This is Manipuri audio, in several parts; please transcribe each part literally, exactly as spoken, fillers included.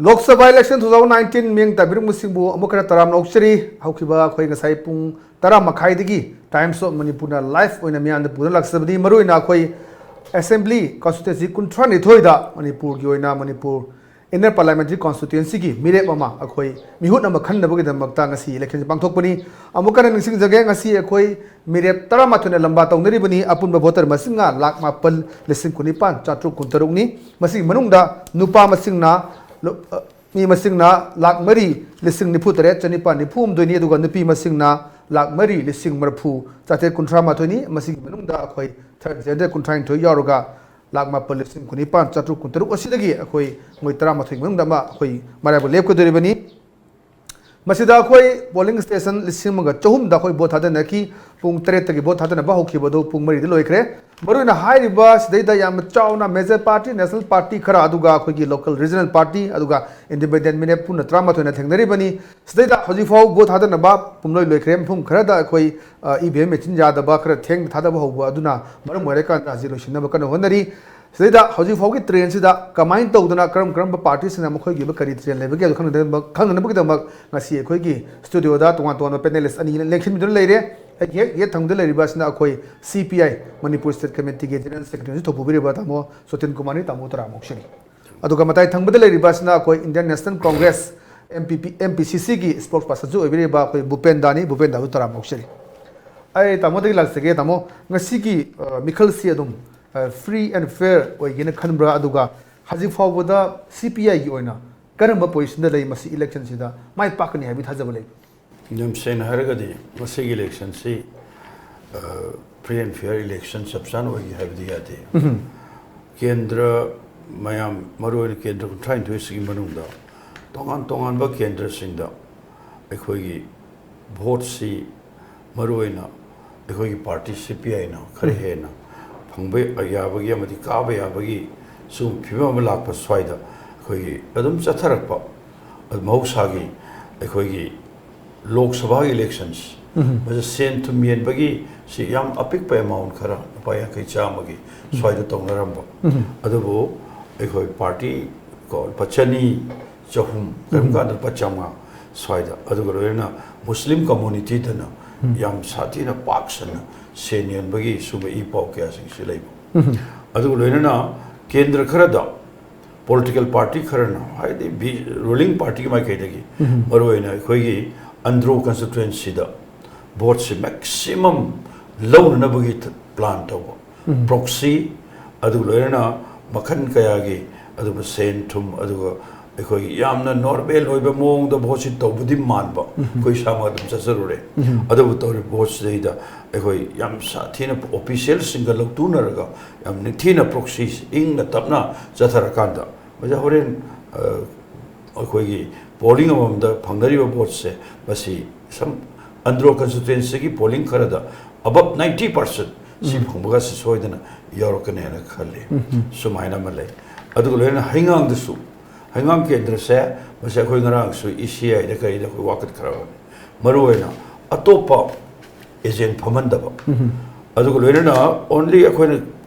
Lok Sabha election two thousand nineteen ꯃꯤꯌꯦꯡ ꯇꯥꯕꯤꯔꯤꯕꯁꯤꯡꯕꯨ ꯑꯃꯨꯛ ꯍꯟꯅ ꯇꯔꯥꯝꯅ ꯑꯣꯛꯆꯔꯤ꯫ ꯍꯧꯈꯤꯕ ꯑꯩꯈꯣꯏ ꯉꯁꯥꯏ ꯄꯨꯡ ꯇꯔꯥ ꯃꯈꯥꯏꯗꯒꯤ Times of Manipurꯅ live ꯑꯣꯏꯅ ꯃꯤꯌꯥꯝꯗ ꯄꯨꯗꯨꯅ ꯂꯥꯛꯆꯕꯅꯤ꯫ ꯃꯔꯨꯑꯣꯏꯅ ꯑꯩꯈꯣꯏ Assembly constituency ꯀꯨꯟꯊ꯭ꯔꯥ ꯅꯤꯊꯣꯏꯗ ꯃꯅꯤꯄꯨꯔꯒꯤ ꯑꯣꯏꯅ ꯃꯅꯤꯄꯨꯔ Inner Parliamentary Constituencyꯒꯤ ꯃꯤꯔꯦꯞ ꯑꯃ ꯑꯩꯈꯣꯏ ꯃꯤꯍꯨꯠ ꯑꯃ ꯈꯟꯅꯕꯒꯤꯗꯃꯛꯇ ꯉꯁꯤ election ꯄꯥꯡꯊꯣꯛꯄꯅꯤ꯫ ꯑꯃꯨꯛ ꯍꯟꯅ ꯅꯤꯡꯁꯤꯡꯖꯒꯦ, ꯉꯁꯤ ꯑꯩꯈꯣꯏ ꯃꯤꯔꯦꯞ ꯇꯔꯥꯃꯥꯊꯣꯏꯅ ꯂꯝꯕꯥ ꯇꯧꯅꯔꯤꯕꯅꯤ꯫ ꯑꯄꯨꯟꯕ voter ꯃꯁꯤꯡꯅ ꯂꯥꯈ ꯃꯥꯄꯜ ꯂꯤꯁꯤꯡ ꯀꯨꯟꯅꯤꯄꯥꯟ ꯆꯥꯇ꯭ꯔꯨꯛ ꯀꯨꯟꯇꯔꯨꯛꯅꯤ꯫ ꯃꯁꯤꯒꯤ ꯃꯅꯨꯡꯗ ꯅꯨꯄꯥ ꯃꯁꯤꯡꯅ ꯂꯨ-, ꯑ, ꯃꯤ ꯃꯁꯤꯡꯅ ꯂꯥꯈ ꯃꯔꯤ ꯂꯤꯁꯤꯡ ꯅꯤꯐꯨ ꯇꯔꯦꯠ ꯆꯅꯤꯄꯥꯟ ꯅꯤꯐꯨ ꯍꯨꯝꯗꯣꯏꯅꯤ, ꯑꯗꯨꯒ ꯅꯨꯄꯤ ꯃꯁꯤꯡꯅ ꯂꯥꯈ ꯃꯔꯤ ꯂꯤꯁꯤꯡ ꯃꯔꯤꯐꯨ ꯆꯥꯇ꯭ꯔꯦꯠ ꯀꯨꯟꯊ꯭ꯔꯥ ꯃꯥꯊꯣꯏꯅꯤ꯫ ꯃꯁꯤꯒꯤ ꯃꯅꯨꯡꯗ ꯑꯩꯈꯣꯏ third gender ꯀꯨꯟꯊ꯭ꯔꯥꯅꯤꯊꯣꯏ ꯌꯥꯎꯔꯒ ꯂꯥꯈ ꯃꯥꯄꯜ ꯂꯤꯁꯤꯡ ꯀꯨꯟꯅꯤꯄꯥꯟ ꯆꯥꯇ꯭ꯔꯨꯛ ꯀꯨꯟꯇꯔꯨꯛ ꯑꯁꯤꯗꯒꯤ ꯑꯩꯈꯣꯏ ꯃꯣꯏ ꯇꯔꯥꯃꯥꯊꯣꯏ ꯃꯅꯨꯡꯗ ꯑꯃ ꯑꯩꯈꯣꯏ ꯃꯔꯥꯏꯕꯛ ꯂꯦꯞꯀꯗꯧꯔꯤꯕꯅꯤ꯫ ꯃꯁꯤꯗ ꯑꯩꯈꯣꯏ polling station ꯂꯤꯁꯤꯡ ꯑꯃꯒ ꯆꯍꯨꯝꯗ ꯑꯩꯈꯣꯏ vote ꯊꯥꯗꯅꯈꯤ꯫ ꯄꯨꯡ ꯇꯔꯦꯠꯇꯒꯤ vote ꯊꯥꯗꯅꯕ ꯍꯧꯈꯤꯕꯗꯨ ꯄꯨꯡ ꯃꯔꯤꯗ ꯂꯣꯏꯈ꯭ꯔꯦ꯫ ꯃꯔꯨꯑꯣꯏꯅ ꯍꯥꯏꯔꯤꯕ ꯁꯤꯗꯩꯗ ꯌꯥꯝꯅ ꯆꯥꯎꯅ major party, national party ꯈꯔ, ꯑꯗꯨꯒ ꯑꯩꯈꯣꯏꯒꯤ local regional party, ꯑꯗꯨꯒ independent ꯃꯤꯔꯦꯞ ꯄꯨꯟꯅ ꯇꯔꯥꯃꯥꯊꯣꯏꯅ ꯊꯦꯡꯅꯔꯤꯕꯅꯤ꯫ ꯁꯤꯗꯩꯗ ꯍꯧꯖꯤꯛꯐꯥꯎ vote ꯊꯥꯗꯅꯕ ꯄꯨꯝꯂꯣꯏ ꯂꯣꯏꯈ꯭ꯔꯦ꯫ ꯃꯐꯝ ꯈꯔꯗ ꯑꯩꯈꯣꯏ, ꯑ, E V M machine ꯌꯥꯗꯕ ꯈꯔ ꯊꯦꯡꯅ ꯊꯥꯗꯕ ꯍꯧꯕ ꯑꯗꯨꯅ ꯃꯔꯝ ꯑꯣꯏꯔꯀꯥꯟꯗ ꯍꯧꯖꯤꯛ ꯂꯣꯏꯁꯤꯟꯅꯕ ꯀꯟꯅ ꯍꯣꯠꯅꯔꯤ꯫ ꯁꯤꯗꯩꯗ ꯍꯧꯖꯤꯛ ꯐꯥꯎꯒꯤ trendꯁꯤꯗ ꯀꯃꯥꯏꯅ ꯇꯧꯗꯅ ꯀꯔꯝ ꯀꯔꯝꯕ partyꯁꯤꯡꯅ ꯃꯈꯣꯏꯒꯤ ꯑꯣꯏꯕ ꯀꯔꯤ trend ꯂꯩꯕꯒꯦ ꯍꯥꯏꯕꯗꯨ ꯈꯪꯅꯅꯕ-, ꯈꯪꯅꯅꯕꯒꯤꯗꯃꯛ ꯉꯁꯤ ꯑꯩꯈꯣꯏꯒꯤ studioꯗ ꯇꯣꯉꯥꯟ ꯇꯣꯉꯥꯟꯕ panelist ꯑꯅꯤ ꯂꯦꯡꯁꯤꯟꯕꯤꯗꯨꯅ ꯂꯩꯔꯦ꯫ ꯑꯩꯒꯤ ꯍꯦꯛ ꯌꯦꯠ ꯊꯪꯕꯗ ꯂꯩꯔꯤꯕ ꯑꯁꯤꯅ ꯑꯩꯈꯣꯏ C P I Manipur State Committeeꯒꯤ General Secretary ꯊꯧꯄꯨꯕꯤꯔꯤꯕ ꯇꯥꯃꯣ ꯁꯣꯇꯤꯟ ꯀꯨꯃꯥꯔꯅꯤ꯫ ꯇꯥꯃꯣ ꯇꯔꯥꯃꯨꯛ ꯁꯤꯔꯤ꯫ ꯑꯗꯨꯒ ꯃꯇꯥꯏ ꯊꯪꯕꯗ ꯂꯩꯔꯤꯕ ꯑꯁꯤꯅ ꯑꯩꯈꯣꯏ Indian National Congress, M P P, M P C Cꯒꯤ spokespersonꯁꯨ ꯑꯣꯏꯕꯤꯔꯤꯕ ꯑꯩꯈꯣꯏ ꯚꯨꯄꯦꯟꯗꯥꯅꯤ꯫ ꯚꯨꯄꯦꯟꯗꯥꯕꯨ ꯇꯔꯥꯃꯨꯛ ꯁꯤꯔꯤ꯫ ꯑꯩ ꯇꯥꯃꯣꯗꯒꯤ ꯂꯥꯛꯆꯒꯦ꯫ ꯇꯥꯃꯣ, ꯉꯁꯤꯒꯤ, ꯑ, ꯃꯤꯈꯜꯁꯤ ꯑꯗꯨꯝ, ꯑ, free and fair ꯑꯣꯏꯒꯦꯅ ꯈꯟꯕ꯭ꯔꯥ? ꯑꯗꯨꯒ ꯍꯧꯖꯤꯛ ꯐꯥꯎꯕꯗ C P Iꯒꯤ ꯑꯣꯏꯅ ꯀꯔꯝꯕ positionꯗ ꯂꯩ? ꯃꯁꯤ electionꯁꯤꯗ ꯃꯥꯏ ꯄꯥꯛꯀꯅꯤ ꯍꯥꯏꯕꯒꯤ ꯊꯥꯖꯕ ꯂꯩꯕ꯭ꯔꯥ? ꯌꯥꯝ ꯁꯦꯡꯅ ꯍꯥꯏꯔꯒꯗꯤ ꯃꯁꯤꯒꯤ electionꯁꯤ, ꯑ, free and fair election ꯆꯞ ꯆꯥꯅ ꯑꯣꯏꯒꯦ ꯍꯥꯏꯕꯗꯤ ꯌꯥꯗꯦ꯫ ꯎꯝ꯫ ꯀꯦꯟꯗ꯭ꯔ ꯃꯌꯥꯝ, ꯃꯔꯨꯑꯣꯏꯅ ꯀꯦꯟꯗ꯭ꯔ ꯀꯨꯟꯊ꯭ꯔꯥꯅꯤꯊꯣꯏꯁꯤꯒꯤ ꯃꯅꯨꯡꯗ ꯇꯣꯉꯥꯟ ꯇꯣꯉꯥꯟꯕ ꯀꯦꯟꯗ꯭ꯔꯁꯤꯡꯗ ꯑꯩꯈꯣꯏꯒꯤ voteꯁꯤ ꯃꯔꯨꯑꯣꯏꯅ ꯑꯩꯈꯣꯏꯒꯤ party C P Iꯅ ꯈꯔ ꯎꯝ꯫ ꯍꯦꯟꯅ ꯐꯪꯕ ꯌꯥꯕꯒꯤ ꯑꯃꯗꯤ ꯀꯥꯕ ꯌꯥꯕꯒꯤ ꯁꯤꯒꯨꯝꯕ ꯐꯤꯕꯝ ꯑꯃ ꯂꯥꯛꯄ ꯁ꯭ꯋꯥꯏꯗ ꯑꯩꯈꯣꯏꯒꯤ ꯑꯗꯨꯝ ꯆꯠꯊꯔꯛꯄ, ꯑꯗꯨ ꯃꯍꯧꯁꯥꯒꯤ ꯑꯩꯈꯣꯏꯒꯤ ꯂꯣꯛ ꯁꯚꯥꯒꯤ elections, ꯎꯝ꯫ ꯃꯁꯤ ꯁꯦꯟ ꯊꯨꯝ ꯌꯦꯟꯕꯒꯤ ꯁꯤ ꯌꯥꯝ ꯑꯄꯤꯛꯄ amount ꯈꯔ, ꯂꯨꯄꯥ ꯌꯥꯡꯈꯩ ꯆꯥꯝꯃꯒꯤ ꯎꯝ꯫ ꯁ꯭ꯋꯥꯏꯗ ꯇꯧꯅꯔꯝꯕ꯫ ꯎꯝ꯫ ꯑꯗꯨꯕꯨ ꯑꯩꯈꯣꯏ party ꯀꯣ ꯂꯨꯄꯥ ꯆꯅꯤ, ꯆꯍꯨꯝ, ꯀꯔꯤꯒꯨꯝꯕ ꯀꯥꯟꯗ ꯂꯨꯄꯥ ꯆꯥꯝꯃꯉꯥ ꯁ꯭ꯋꯥꯏꯗ꯫ ꯑꯗꯨꯒ ꯂꯣꯏꯅꯅ ꯃꯨꯁꯂꯤꯝ ꯀꯝꯃꯨꯅꯤꯇꯤꯗꯅ ꯌꯥꯝ ꯁꯥꯊꯤꯅ ꯄꯥꯛ ꯁꯟꯅ ꯁꯦꯟ ꯌꯦꯟꯕꯒꯤ ꯁꯨꯝꯕ ꯏ ꯄꯥꯎ ꯀꯌꯥꯁꯤꯡꯁꯤ ꯂꯩꯕ꯫ ꯑꯗꯨꯒ ꯂꯣꯏꯅꯅ ꯀꯦꯟꯗ꯭ꯔ ꯈꯔꯗ ꯄꯣꯂꯤꯇꯤꯀꯦꯜ ꯄꯥꯔꯇꯤ ꯈꯔꯅ, ꯍꯥꯏꯗꯤ ꯕꯤ-, ꯔꯨꯂꯤꯡ ꯄꯥꯔꯇꯤꯒꯤ ꯃꯥꯏꯀꯩꯗꯒꯤ, ꯃꯔꯨꯑꯣꯏꯅ ꯑꯩꯈꯣꯏꯒꯤ ꯑꯟꯗ꯭ꯔꯣ ꯀꯟꯁꯇꯤꯇ꯭ꯋꯦꯟꯁꯤꯗ ꯚꯣꯠꯁꯤ ꯃꯦꯛꯁꯤꯃꯝ ꯂꯧꯅꯅꯕꯒꯤ ꯊ-, ꯄ꯭ꯂꯥꯟ ꯇꯧꯕ꯫ ꯄ꯭ꯔꯣꯛꯁꯤ, ꯑꯗꯨꯒ ꯂꯣꯏꯅꯅ ꯃꯈꯜ ꯀꯌꯥꯒꯤ, ꯑꯗꯨꯒ ꯁꯦꯟ ꯊꯨꯝ, ꯑꯗꯨꯒ ꯑꯩꯈꯣꯏꯒꯤ ꯌꯥꯝꯅ ꯅꯣꯔꯃꯦꯜ ꯑꯣꯏꯕ ꯃꯑꯣꯡꯗ ꯚꯣꯠꯁꯤ ꯇꯧꯕꯗꯤ ꯃꯥꯟꯕ, ꯑꯩꯈꯣꯏ ꯏꯁꯥꯃꯛ ꯑꯗꯨꯝ ꯆꯠꯆꯔꯨꯔꯦ꯫ ꯑꯗꯨꯕꯨ ꯇꯧꯔꯤꯕ ꯚꯣꯠꯁꯤꯗꯩꯗ ꯑꯩꯈꯣꯏ ꯌꯥꯝ ꯁꯥꯊꯤꯅ ꯑꯣꯐꯤꯁꯤꯌꯦꯜꯁꯤꯡꯒ ꯂꯧꯇꯨꯅꯔꯒ ꯌꯥꯝ ꯅꯤꯡꯊꯤꯅ ꯄ꯭ꯔꯣꯛꯁꯤ ꯏꯪꯅ ꯇꯞꯅ ꯆꯠꯊꯔꯀꯥꯟꯗ, ꯃꯁꯤ ꯍꯣꯔꯦꯟ, ꯑ, ꯑꯩꯈꯣꯏꯒꯤ ꯄꯣꯂꯤꯡ ꯑꯃꯃꯝꯗ ꯐꯪꯅꯔꯤꯕ ꯚꯣꯠꯁꯦ, ꯃꯁꯤ ꯁꯝ-, ꯑꯟꯗ꯭ꯔꯣ ꯀꯟꯁꯇꯤꯇ꯭ꯋꯦꯟꯁꯤꯒꯤ ꯄꯣꯂꯤꯡ ꯈꯔꯗ ꯑꯕꯞ ꯅꯥꯏꯟꯇꯤ ꯄꯥꯔꯁꯦꯟ ꯁꯤ ꯐꯪꯕꯒ ꯁꯤ ꯁꯣꯏꯗꯅ ꯌꯥꯎꯔꯛꯀꯅꯤ ꯍꯥꯏꯅ ꯈꯜꯂꯤ꯫ ꯁꯨꯃꯥꯏꯅ ꯑꯃ ꯂꯩ꯫ ꯑꯗꯨꯒ ꯂꯣꯏꯅꯅ ꯍꯩꯉꯥꯡꯗꯁꯨ, ꯍꯩꯉꯥꯡ ꯀꯦꯟꯗ꯭ꯔꯁꯦ, ꯃꯁꯤ ꯑꯩꯈꯣꯏ ꯉꯔꯥꯡꯁꯨ ꯏ ꯁꯤ ꯑꯥꯏꯗ ꯀꯔꯤꯗ ꯑꯩꯈꯣꯏ ꯋꯥꯀꯠꯈ꯭ꯔꯕꯅꯤ꯫ ꯃꯔꯨꯑꯣꯏꯅ ꯑꯇꯣꯞꯄ ꯑꯦꯖꯦꯟ ꯐꯝꯍꯟꯗꯕ, ꯑꯗꯨꯒ ꯂꯣꯏꯅꯅ ꯑꯣꯟꯂꯤ ꯑꯩꯈꯣꯏꯅ,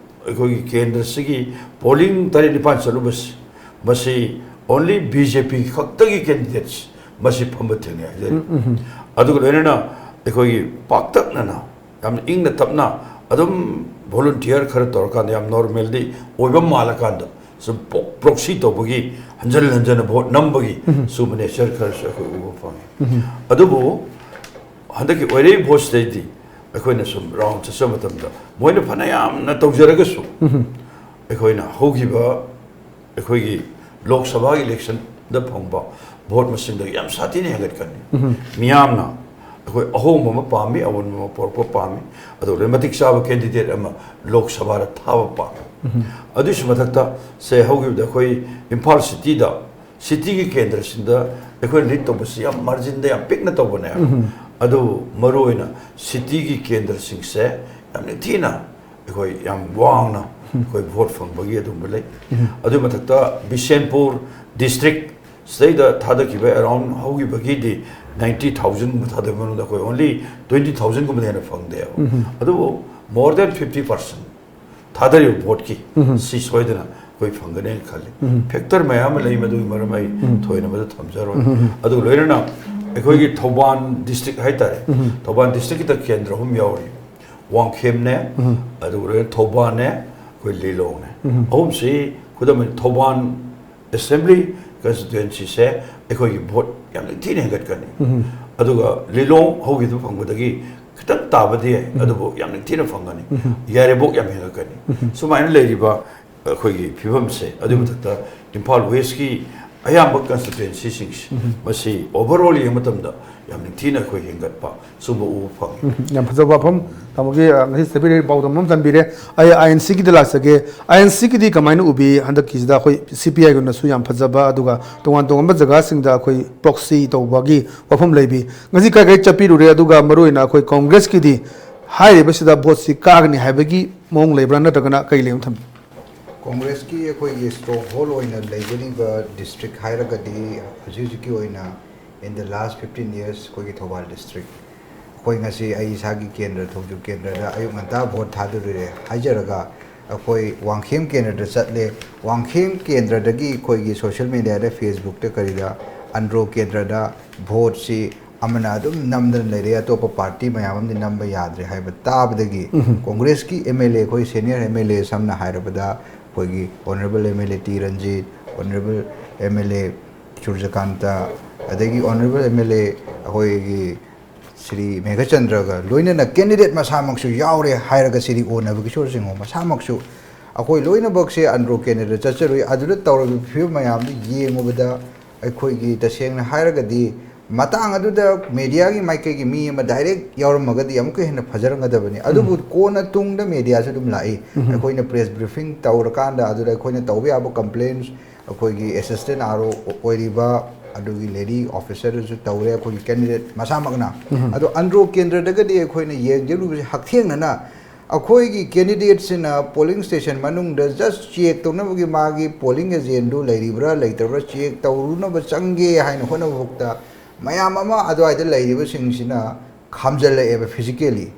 ꯑꯩꯈꯣꯏꯒꯤ ꯀꯦꯟꯗ꯭ꯔꯁꯤꯒꯤ ꯄꯣꯂꯤꯡ ꯇꯔꯦꯠ ꯅꯤꯄꯥꯜ ꯆꯠꯂꯨꯕꯁꯤ, ꯃꯁꯤ ꯑꯣꯟꯂꯤ ꯕꯤ ꯖꯦ ꯄꯤ ꯈꯛꯇꯒꯤ ꯀꯦꯟꯗꯤꯗꯦꯠꯁ ꯃꯁꯤ ꯐꯝꯕ ꯊꯦꯡꯅꯩ ꯍꯥꯏꯖꯔꯤ꯫ ꯑꯗꯨꯒ ꯂꯣꯏꯅꯅ ꯑꯩꯈꯣꯏꯒꯤ ꯄꯥꯛꯇꯛꯅꯅ ꯌꯥꯝꯅ ꯏꯪꯅ ꯇꯞꯅ ꯑꯗꯨꯝ ꯚꯣꯂꯨꯟꯇꯤꯌꯔ ꯈꯔ ꯇꯧꯔꯀꯥꯟꯗ ꯌꯥꯝ ꯅꯣꯔꯃꯦꯜꯗꯤ ꯑꯣꯏꯕ ꯃꯥꯜꯂꯀꯥꯟꯗ ꯁꯨꯝ ꯄ꯭ꯔꯣꯛꯁꯤ ꯇꯧꯕꯒꯤ ꯍꯟꯖꯟ ꯍꯟꯖꯟꯅ ꯚꯣꯠ ꯅꯝꯕꯒꯤ ꯁꯨꯝꯕ ꯅꯦꯆꯔ ꯈꯔꯁꯨ ꯑꯩꯈꯣꯏ ꯎꯕ ꯐꯪꯉꯤ꯫ ꯑꯗꯨꯕꯨ ꯍꯟꯗꯛꯀꯤ ꯑꯣꯏꯔꯛꯏ ꯚꯣꯠꯁꯤꯗꯩꯗꯤ ꯑꯩꯈꯣꯏꯅ ꯁꯨꯝ ꯔꯥꯎꯟ ꯆꯠꯆꯕ ꯃꯇꯝꯗ ꯃꯣꯏꯅ ꯐꯅ ꯌꯥꯝꯅ ꯇꯧꯖꯔꯒꯁꯨ, ꯑꯩꯈꯣꯏꯅ ꯍꯧꯈꯤꯕ ꯑꯩꯈꯣꯏꯒꯤ ꯂꯣꯛ ꯁꯚꯥꯒꯤ ꯏꯂꯦꯛꯁꯟꯗ ꯐꯪꯕ ꯚꯣꯠ ꯃꯁꯤꯡꯗꯒꯤ ꯌꯥꯝ ꯁꯥꯊꯤꯅ ꯍꯦꯟꯒꯠꯀꯅꯤ꯫ ꯃꯤꯌꯥꯝꯅ ꯑꯩꯈꯣꯏ ꯑꯍꯣꯡꯕ ꯑꯃ ꯄꯥꯝꯃꯤ, ꯑꯑꯣꯟꯕ ꯑꯃ ꯄꯨꯔꯛꯄ ꯄꯥꯝꯃꯤ, ꯑꯗꯨꯒ ꯂꯣꯏꯅ ꯃꯇꯤꯛ ꯆꯥꯕ ꯀꯦꯟꯗꯤꯗꯦꯠ ꯑꯃ ꯂꯣꯛ ꯁꯚꯥꯗ ꯊꯥꯕ ꯄꯥꯝꯃꯤ꯫ ꯑꯗꯨꯒꯤꯁꯨ ꯃꯊꯛꯇ ꯁꯦ ꯍꯧꯈꯤꯕꯗ ꯑꯩꯈꯣꯏ ꯏꯝꯐꯥꯜ ꯁꯤꯇꯤꯗ ꯁꯤꯇꯤꯒꯤ ꯀꯦꯟꯗ꯭ꯔꯁꯤꯡꯗ ꯑꯩꯈꯣꯏ ꯂꯤꯗ ꯇꯧꯕꯁꯤ ꯌꯥꯝ ꯃꯥꯔꯖꯤꯟꯗ ꯌꯥꯝ ꯄꯤꯛꯅ ꯇꯧꯕꯅꯦ꯫ ꯑꯗꯨ ꯃꯔꯨꯑꯣꯏꯅ ꯁꯤꯇꯤꯒꯤ ꯀꯦꯟꯗ꯭ꯔꯁꯤꯡꯁꯦ ꯌꯥꯝ ꯅꯤꯡꯊꯤꯅ ꯑꯩꯈꯣꯏ ꯌꯥꯝ ꯋꯥꯡꯅ ꯑꯩꯈꯣꯏ ꯚꯣꯠ ꯐꯪꯕꯒꯤ ꯑꯗꯨꯒꯨꯝꯕ ꯂꯩ꯫ ꯑꯗꯨꯒꯤ ꯃꯊꯛꯇ ꯕꯤꯁꯦꯟꯄꯨꯔ ꯗꯤꯁꯇ꯭ꯔꯤꯛ ꯁꯤꯗꯩꯗ ꯊꯥꯗꯈꯤꯕ ꯑꯦꯔꯥꯎꯟ ꯍꯧꯈꯤꯕꯒꯤꯗꯤ ꯅꯥꯏꯟꯇꯤ ꯊꯥꯎꯖꯟꯒꯨꯝꯕ ꯊꯥꯗꯕ ꯃꯅꯨꯡꯗ ꯑꯩꯈꯣꯏ ꯑꯣꯟꯂꯤ ꯇ꯭ꯋꯦꯟꯇꯤ ꯊꯥꯎꯖꯟꯒꯨꯝꯕꯗ ꯍꯦꯟꯅ ꯐꯪꯗꯦꯕ꯫ ꯑꯗꯨꯕꯨ ꯃꯣꯔ ꯗꯦꯟ ꯐꯤꯐꯇꯤ ꯄꯥꯔꯁꯦꯟ ꯊꯥꯗꯔꯤꯕ ꯚꯣꯠꯀꯤ ꯁꯤ ꯁꯣꯏꯗꯅ ꯑꯩꯈꯣꯏ ꯐꯪꯒꯅꯦꯅ ꯈꯜꯂꯤ꯫ ꯐꯦꯛꯇꯔ ꯃꯌꯥꯝ ꯑꯃ ꯂꯩ, ꯃꯗꯨꯒꯤ ꯃꯔꯝ ꯑꯩ ꯊꯣꯏꯅ ꯃꯗꯨ ꯊꯝꯖꯔꯣꯏ꯫ ꯑꯗꯨꯒ ꯂꯣꯏꯅꯅ ꯑꯩꯈꯣꯏꯒꯤ ꯊꯧꯕꯥꯜ ꯗꯤꯁꯇ꯭ꯔꯤꯛ ꯍꯥꯏꯇꯥꯔꯦ, ꯊꯧꯕꯥꯜ ꯗꯤꯁꯇ꯭ꯔꯤꯛꯀꯤꯗ ꯀꯦꯟꯗ꯭ꯔ ꯑꯍꯨꯝ ꯌꯥꯎꯔꯤ꯫ ꯋꯥꯡꯈꯦꯝꯅꯦ, ꯑꯗꯨꯒ ꯂꯣꯏꯅ ꯊꯧꯕꯥꯜꯅꯦ, ꯑꯩꯈꯣꯏ ꯂꯤꯂꯣꯡꯅꯦ꯫ ꯑꯍꯨꯝꯁꯤ ꯈꯨꯗꯝ ꯑꯣꯏꯅ ꯊꯧꯕꯥꯜ ꯑꯦꯁꯦꯝꯕ꯭ꯂꯤ ꯀꯟꯁꯇꯤꯇ꯭ꯋꯦꯟꯁꯤꯁꯦ ꯑꯩꯈꯣꯏꯒꯤ ꯚꯣꯠ ꯌꯥꯝ ꯅꯤꯡꯊꯤꯅ ꯍꯦꯟꯒꯠꯀꯅꯤ꯫ ꯑꯗꯨꯒ ꯂꯤꯂꯣꯡ ꯍꯧꯈꯤꯕꯗꯨ ꯐꯪꯕꯗꯒꯤ ꯈꯤꯇꯪ ꯇꯥꯕꯗꯤ ꯌꯥꯏ, ꯑꯗꯨꯕꯨ ꯌꯥꯝ ꯅꯤꯡꯊꯤꯅ ꯐꯪꯒꯅꯤ꯫ ꯌꯥꯏꯔꯤꯄꯣꯛ ꯌꯥꯝ ꯍꯦꯟꯒꯠꯀꯅꯤ꯫ ꯁꯨꯃꯥꯏꯅ ꯂꯩꯔꯤꯕ ꯑꯩꯈꯣꯏꯒꯤ ꯐꯤꯕꯝꯁꯦ, ꯑꯗꯨꯒꯤ ꯃꯊꯛꯇ ꯏꯝꯐꯥꯜ ꯋꯦꯁꯀꯤ ꯑꯌꯥꯝꯕ ꯀꯟꯁꯇꯤꯇ꯭ꯋꯦꯟꯁꯤꯁꯤꯡꯁꯦ, ꯃꯁꯤ ꯑꯣꯚꯔꯑꯣꯜ ꯌꯦꯡꯕ ꯃꯇꯝꯗ ꯌꯥꯝ ꯅꯤꯡꯊꯤꯅ ꯑꯩꯈꯣꯏ ꯍꯦꯟꯒꯠꯄ ꯁꯨꯝꯕ ꯎꯕ ꯐꯪꯉꯤ꯫ ꯎꯝ, ꯌꯥꯝ ꯐꯖꯕ ꯋꯥꯐꯝ ꯇꯥꯃꯣꯒꯤ, ꯑ, ꯉꯁꯤ ꯆꯠꯄꯤꯔꯦ, ꯄꯥꯎꯗꯝ ꯑꯃ ꯆꯟꯕꯤꯔꯦ꯫ ꯑꯩ ꯑꯥꯏ ꯑꯦꯟ ꯁꯤꯒꯤꯗ ꯂꯥꯛꯆꯒꯦ꯫ ꯑꯥꯏ ꯑꯦꯟ ꯁꯤꯒꯤꯗꯤ ꯀꯃꯥꯏꯅ ꯎꯕꯤ? ꯍꯟꯗꯛꯀꯤꯁꯤꯗ ꯑꯩꯈꯣꯏ ꯁꯤ ꯄꯤ ꯑꯥꯏꯒꯤꯅꯁꯨ ꯌꯥꯝ ꯐꯖꯕ, ꯑꯗꯨꯒ ꯇꯣꯉꯥꯟ ꯇꯣꯉꯥꯟꯕ ꯖꯒꯥꯁꯤꯡꯗ ꯑꯩꯈꯣꯏ ꯄ꯭ꯔꯣꯛꯁꯤ ꯇꯧꯕꯒꯤ ꯋꯥꯐꯝ ꯂꯩꯕꯤ꯫ ꯉꯁꯤ ꯀꯥꯏ ꯀꯥꯏ ꯆꯠꯄꯤꯔꯨꯔꯦ? ꯑꯗꯨꯒ ꯃꯔꯨꯑꯣꯏꯅ ꯑꯩꯈꯣꯏ ꯀꯣꯡꯒ꯭ꯔꯦꯁꯀꯤꯗꯤ ꯍꯥꯏꯔꯤꯕꯁꯤꯗ ꯚꯣꯠꯁꯤ ꯀꯥꯒꯅꯤ ꯍꯥꯏꯕꯒꯤ ꯃꯑꯣꯡ ꯂꯩꯕ꯭ꯔꯥ, ꯅꯠꯇ꯭ꯔꯒꯅ ꯀꯩ ꯂꯩꯕ ꯊꯝꯕꯤ? ꯀꯣꯡꯒ꯭ꯔꯦꯁꯀꯤ ꯑꯩꯈꯣꯏꯒꯤ ꯁ꯭ꯇ꯭ꯔꯣꯡꯍꯣꯜ ꯑꯣꯏꯅ ꯂꯩꯒꯗꯧꯔꯤꯕ ꯗꯤꯁꯇ꯭ꯔꯤꯛ ꯍꯥꯏꯔꯒꯗꯤ ꯍꯧꯖꯤꯛ ꯍꯧꯖꯤꯛꯀꯤ ꯑꯣꯏꯅ in the last fifteen years ꯑꯩꯈꯣꯏꯒꯤ ꯊꯧꯕꯥꯜ ꯗꯤꯁꯇ꯭ꯔꯤꯛ, ꯑꯩꯈꯣꯏ ꯉꯁꯤ ꯑꯩ ꯏꯁꯥꯒꯤ ꯀꯦꯟꯗ꯭ꯔ ꯊꯧꯖꯤꯜ ꯀꯦꯟꯗ꯭ꯔꯗ ꯑꯌꯨꯛ ꯉꯟꯇꯥ ꯚꯣꯠ ꯊꯥꯗꯔꯨꯔꯦ ꯍꯥꯏꯖꯔꯒ, ꯑꯩꯈꯣꯏ ꯋꯥꯡꯈꯦꯝ ꯀꯦꯟꯗ꯭ꯔꯗ ꯆꯠꯂꯦ꯫ ꯋꯥꯡꯈꯦꯝ ꯀꯦꯟꯗ꯭ꯔꯗꯒꯤ ꯑꯩꯈꯣꯏꯒꯤ ꯁꯣꯁꯤꯌꯦꯜ ꯃꯦꯗꯤꯌꯥꯗ, ꯐꯦꯁꯕꯨꯛꯇ ꯀꯔꯤꯗ ꯑꯟꯗ꯭ꯔꯣ ꯀꯦꯟꯗ꯭ꯔꯗ ꯚꯣꯠꯁꯤ ꯑꯃꯅ ꯑꯗꯨꯝ ꯅꯝꯗꯅ ꯂꯩꯔꯦ, ꯑꯇꯣꯞꯄ ꯄꯥꯔꯇꯤ ꯃꯌꯥꯝ ꯑꯃꯗꯤ ꯅꯝꯕ ꯌꯥꯗ꯭ꯔꯦ ꯍꯥꯏꯕ ꯇꯥꯕꯗꯒꯤ ꯀꯣꯡꯒ꯭ꯔꯦꯁꯀꯤ ꯑꯦꯝ ꯑꯦꯜ ꯑꯦ, ꯑꯩꯈꯣꯏ ꯁꯦꯅꯤꯌꯔ ꯑꯦꯝ ꯑꯦꯜ ꯑꯦ, ꯁꯝꯅ ꯍꯥꯏꯔꯕꯗ ꯑꯩꯈꯣꯏꯒꯤ honourable M L A T Ranjit, honourable M L A Surjakanta, ꯑꯗꯒꯤ ꯑꯣꯅꯔꯦꯕꯜ ꯑꯦꯝ ꯑꯦꯜ ꯑꯦ ꯑꯩꯈꯣꯏꯒꯤ ꯁ꯭ꯔꯤ ꯃꯦꯘꯆꯟꯗ꯭ꯔꯒ ꯂꯣꯏꯅꯅ ꯀꯦꯟꯗꯤꯗꯦꯠ ꯃꯁꯥꯃꯛꯁꯨ ꯌꯥꯎꯔꯦ ꯍꯥꯏꯔꯒ ꯁ꯭ꯔꯤ ꯑꯣ ꯅꯕꯀꯤꯁꯣꯔ ꯁꯤꯡꯍ ꯃꯁꯥꯃꯛꯁꯨ ꯑꯩꯈꯣꯏ ꯂꯣꯏꯅꯃꯛꯁꯦ ꯑꯟꯗ꯭ꯔꯣ ꯀꯦꯟꯗ꯭ꯔꯗ ꯆꯠꯆꯔꯨꯏ꯫ ꯑꯗꯨꯗ ꯇꯧꯔꯤꯕ ꯐꯤꯕꯝ ꯃꯌꯥꯝꯗꯨ ꯌꯦꯡꯉꯨꯕꯗ ꯑꯩꯈꯣꯏꯒꯤ ꯇꯁꯦꯡꯅ ꯍꯥꯏꯔꯒꯗꯤ ꯃꯇꯥꯡ ꯑꯗꯨꯗ ꯃꯦꯗꯤꯌꯥꯒꯤ ꯃꯥꯏꯀꯩꯒꯤ ꯃꯤ ꯑꯃ ꯗꯥꯏꯔꯦꯛ ꯌꯥꯎꯔꯝꯃꯒꯗꯤ ꯑꯃꯨꯛꯀ ꯍꯦꯟꯅ ꯐꯖꯔꯝꯒꯗꯕꯅꯤ꯫ ꯑꯗꯨꯕꯨ ꯀꯣꯟꯅ ꯇꯨꯡꯗ ꯃꯦꯗꯤꯌꯥꯁꯨ ꯑꯗꯨꯝ ꯂꯥꯛꯏ꯫ ꯑꯩꯈꯣꯏꯅ ꯄ꯭ꯔꯦꯁ ꯕ꯭ꯔꯤꯐꯤꯡ ꯇꯧꯔꯀꯥꯟꯗ ꯑꯗꯨꯗ ꯑꯩꯈꯣꯏꯅ ꯇꯧꯕ ꯌꯥꯕ ꯀꯝꯄ꯭ꯂꯦꯟꯁ ꯑꯩꯈꯣꯏꯒꯤ ꯑꯦꯁꯤꯁꯇꯦꯟ ꯑꯥꯔ ꯑꯣ ꯑꯣꯏꯔꯤꯕ ꯑꯗꯨꯒꯤ ꯂꯦꯗꯤ ꯑꯣꯐꯤꯁꯔꯗꯁꯨ ꯇꯧꯔꯦ, ꯑꯩꯈꯣꯏꯒꯤ ꯀꯦꯟꯗꯤꯗꯦꯠ ꯃꯁꯥꯃꯛꯅ꯫ ꯑꯗꯣ ꯑꯟꯗ꯭ꯔꯣ ꯀꯦꯟꯗ꯭ꯔꯗꯒꯗꯤ ꯑꯩꯈꯣꯏꯅ ꯌꯦꯡꯖꯔꯨꯕꯁꯦ ꯍꯛꯊꯦꯡꯅꯅ ꯑꯩꯈꯣꯏꯒꯤ ꯀꯦꯟꯗꯤꯗꯦꯠꯁꯤꯅ ꯄꯣꯂꯤꯡ ꯁ꯭ꯇꯦꯁꯟ ꯃꯅꯨꯡꯗ ꯖꯁ ꯆꯦꯛ ꯇꯧꯅꯕꯒꯤ ꯃꯥꯒꯤ ꯄꯣꯂꯤꯡ ꯑꯦꯖꯦꯟꯗꯨ ꯂꯩꯔꯤꯕ꯭ꯔꯥ ꯂꯩꯇꯕ꯭ꯔꯥ ꯆꯦꯛ ꯇꯧꯔꯨꯅꯕ ꯆꯪꯒꯦ ꯍꯥꯏꯅ ꯍꯣꯠꯅꯕꯐꯥꯎꯗ ꯃꯌꯥꯝ ꯑꯃ ꯑꯗꯨꯋꯥꯏꯗ ꯂꯩꯔꯤꯕꯁꯤꯡꯁꯤꯅ ꯈꯥꯝꯖꯜꯂꯛꯑꯦꯕ physically꯫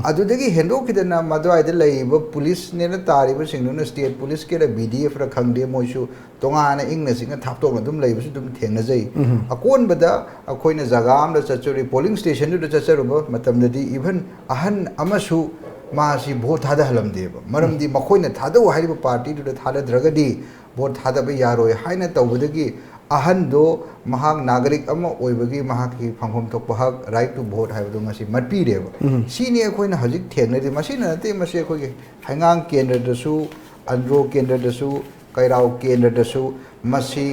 ꯑꯗꯨꯗꯒꯤ ꯍꯦꯟꯗꯣꯛꯈꯤꯗꯅ ꯃꯗꯨꯋꯥꯏꯗ ꯂꯩꯔꯤꯕ ꯄꯨꯂꯤꯁꯅꯦꯅ ꯇꯥꯔꯤꯕꯁꯤꯡꯗꯨꯅ, state ꯄꯨꯂꯤꯁꯀꯤꯔ B D F ꯔ ꯈꯪꯗꯦ, ꯃꯣꯏꯁꯨ ꯇꯣꯉꯥꯟꯅ ꯏꯪꯅ ꯆꯤꯛꯅ ꯊꯥꯞꯇꯣꯛꯅ ꯑꯗꯨꯝ ꯂꯩꯕꯁꯨ ꯑꯗꯨꯝ ꯊꯦꯡꯅꯖꯩ꯫ ꯑꯀꯣꯟꯕꯗ ꯑꯩꯈꯣꯏꯅ ꯖꯒꯥ ꯑꯃꯗ ꯆꯠꯆꯔꯨꯏ, polling station ꯗꯨꯗ ꯆꯠꯆꯔꯨꯕ ꯃꯇꯝꯗꯗꯤ even ꯑꯍꯟ ꯑꯃꯁꯨ ꯃꯥꯁꯤ vote ꯊꯥꯗꯍꯜꯂꯝꯗꯦꯕ꯫ ꯃꯔꯝꯗꯤ ꯃꯈꯣꯏꯅ ꯊꯥꯗꯧ ꯍꯥꯏꯔꯤꯕ party ꯗꯨꯗ ꯊꯥꯗꯗ꯭ꯔꯒꯗꯤ vote ꯊꯥꯗꯕ ꯌꯥꯔꯣꯏ ꯍꯥꯏꯅ ꯇꯧꯕꯗꯒꯤ ꯑꯍꯟꯗꯣ ꯃꯍꯥꯛ ꯅꯥꯒꯔꯤꯛ ꯑꯃ ꯑꯣꯏꯕꯒꯤ ꯃꯍꯥꯛꯀꯤ ꯐꯪꯐꯝ ꯊꯣꯛꯄ ꯍꯛ, right to vote ꯍꯥꯏꯕꯗꯣ ꯉꯁꯤ ꯃꯠꯄꯤꯔꯦꯕ꯫ ꯁꯤꯅꯤ ꯑꯩꯈꯣꯏꯅ ꯍꯧꯖꯤꯛ ꯊꯦꯡꯅꯔꯤ꯫ ꯃꯁꯤꯅ ꯅꯠꯇꯦ, ꯃꯁꯤ ꯑꯩꯈꯣꯏꯒꯤ ꯍꯩꯉꯥꯡ ꯀꯦꯟꯗ꯭ꯔꯗꯁꯨ, ꯑꯟꯗ꯭ꯔꯣ ꯀꯦꯟꯗ꯭ꯔꯗꯁꯨ, ꯀꯩꯔꯥꯎ ꯀꯦꯟꯗ꯭ꯔꯗꯁꯨ ꯃꯁꯤ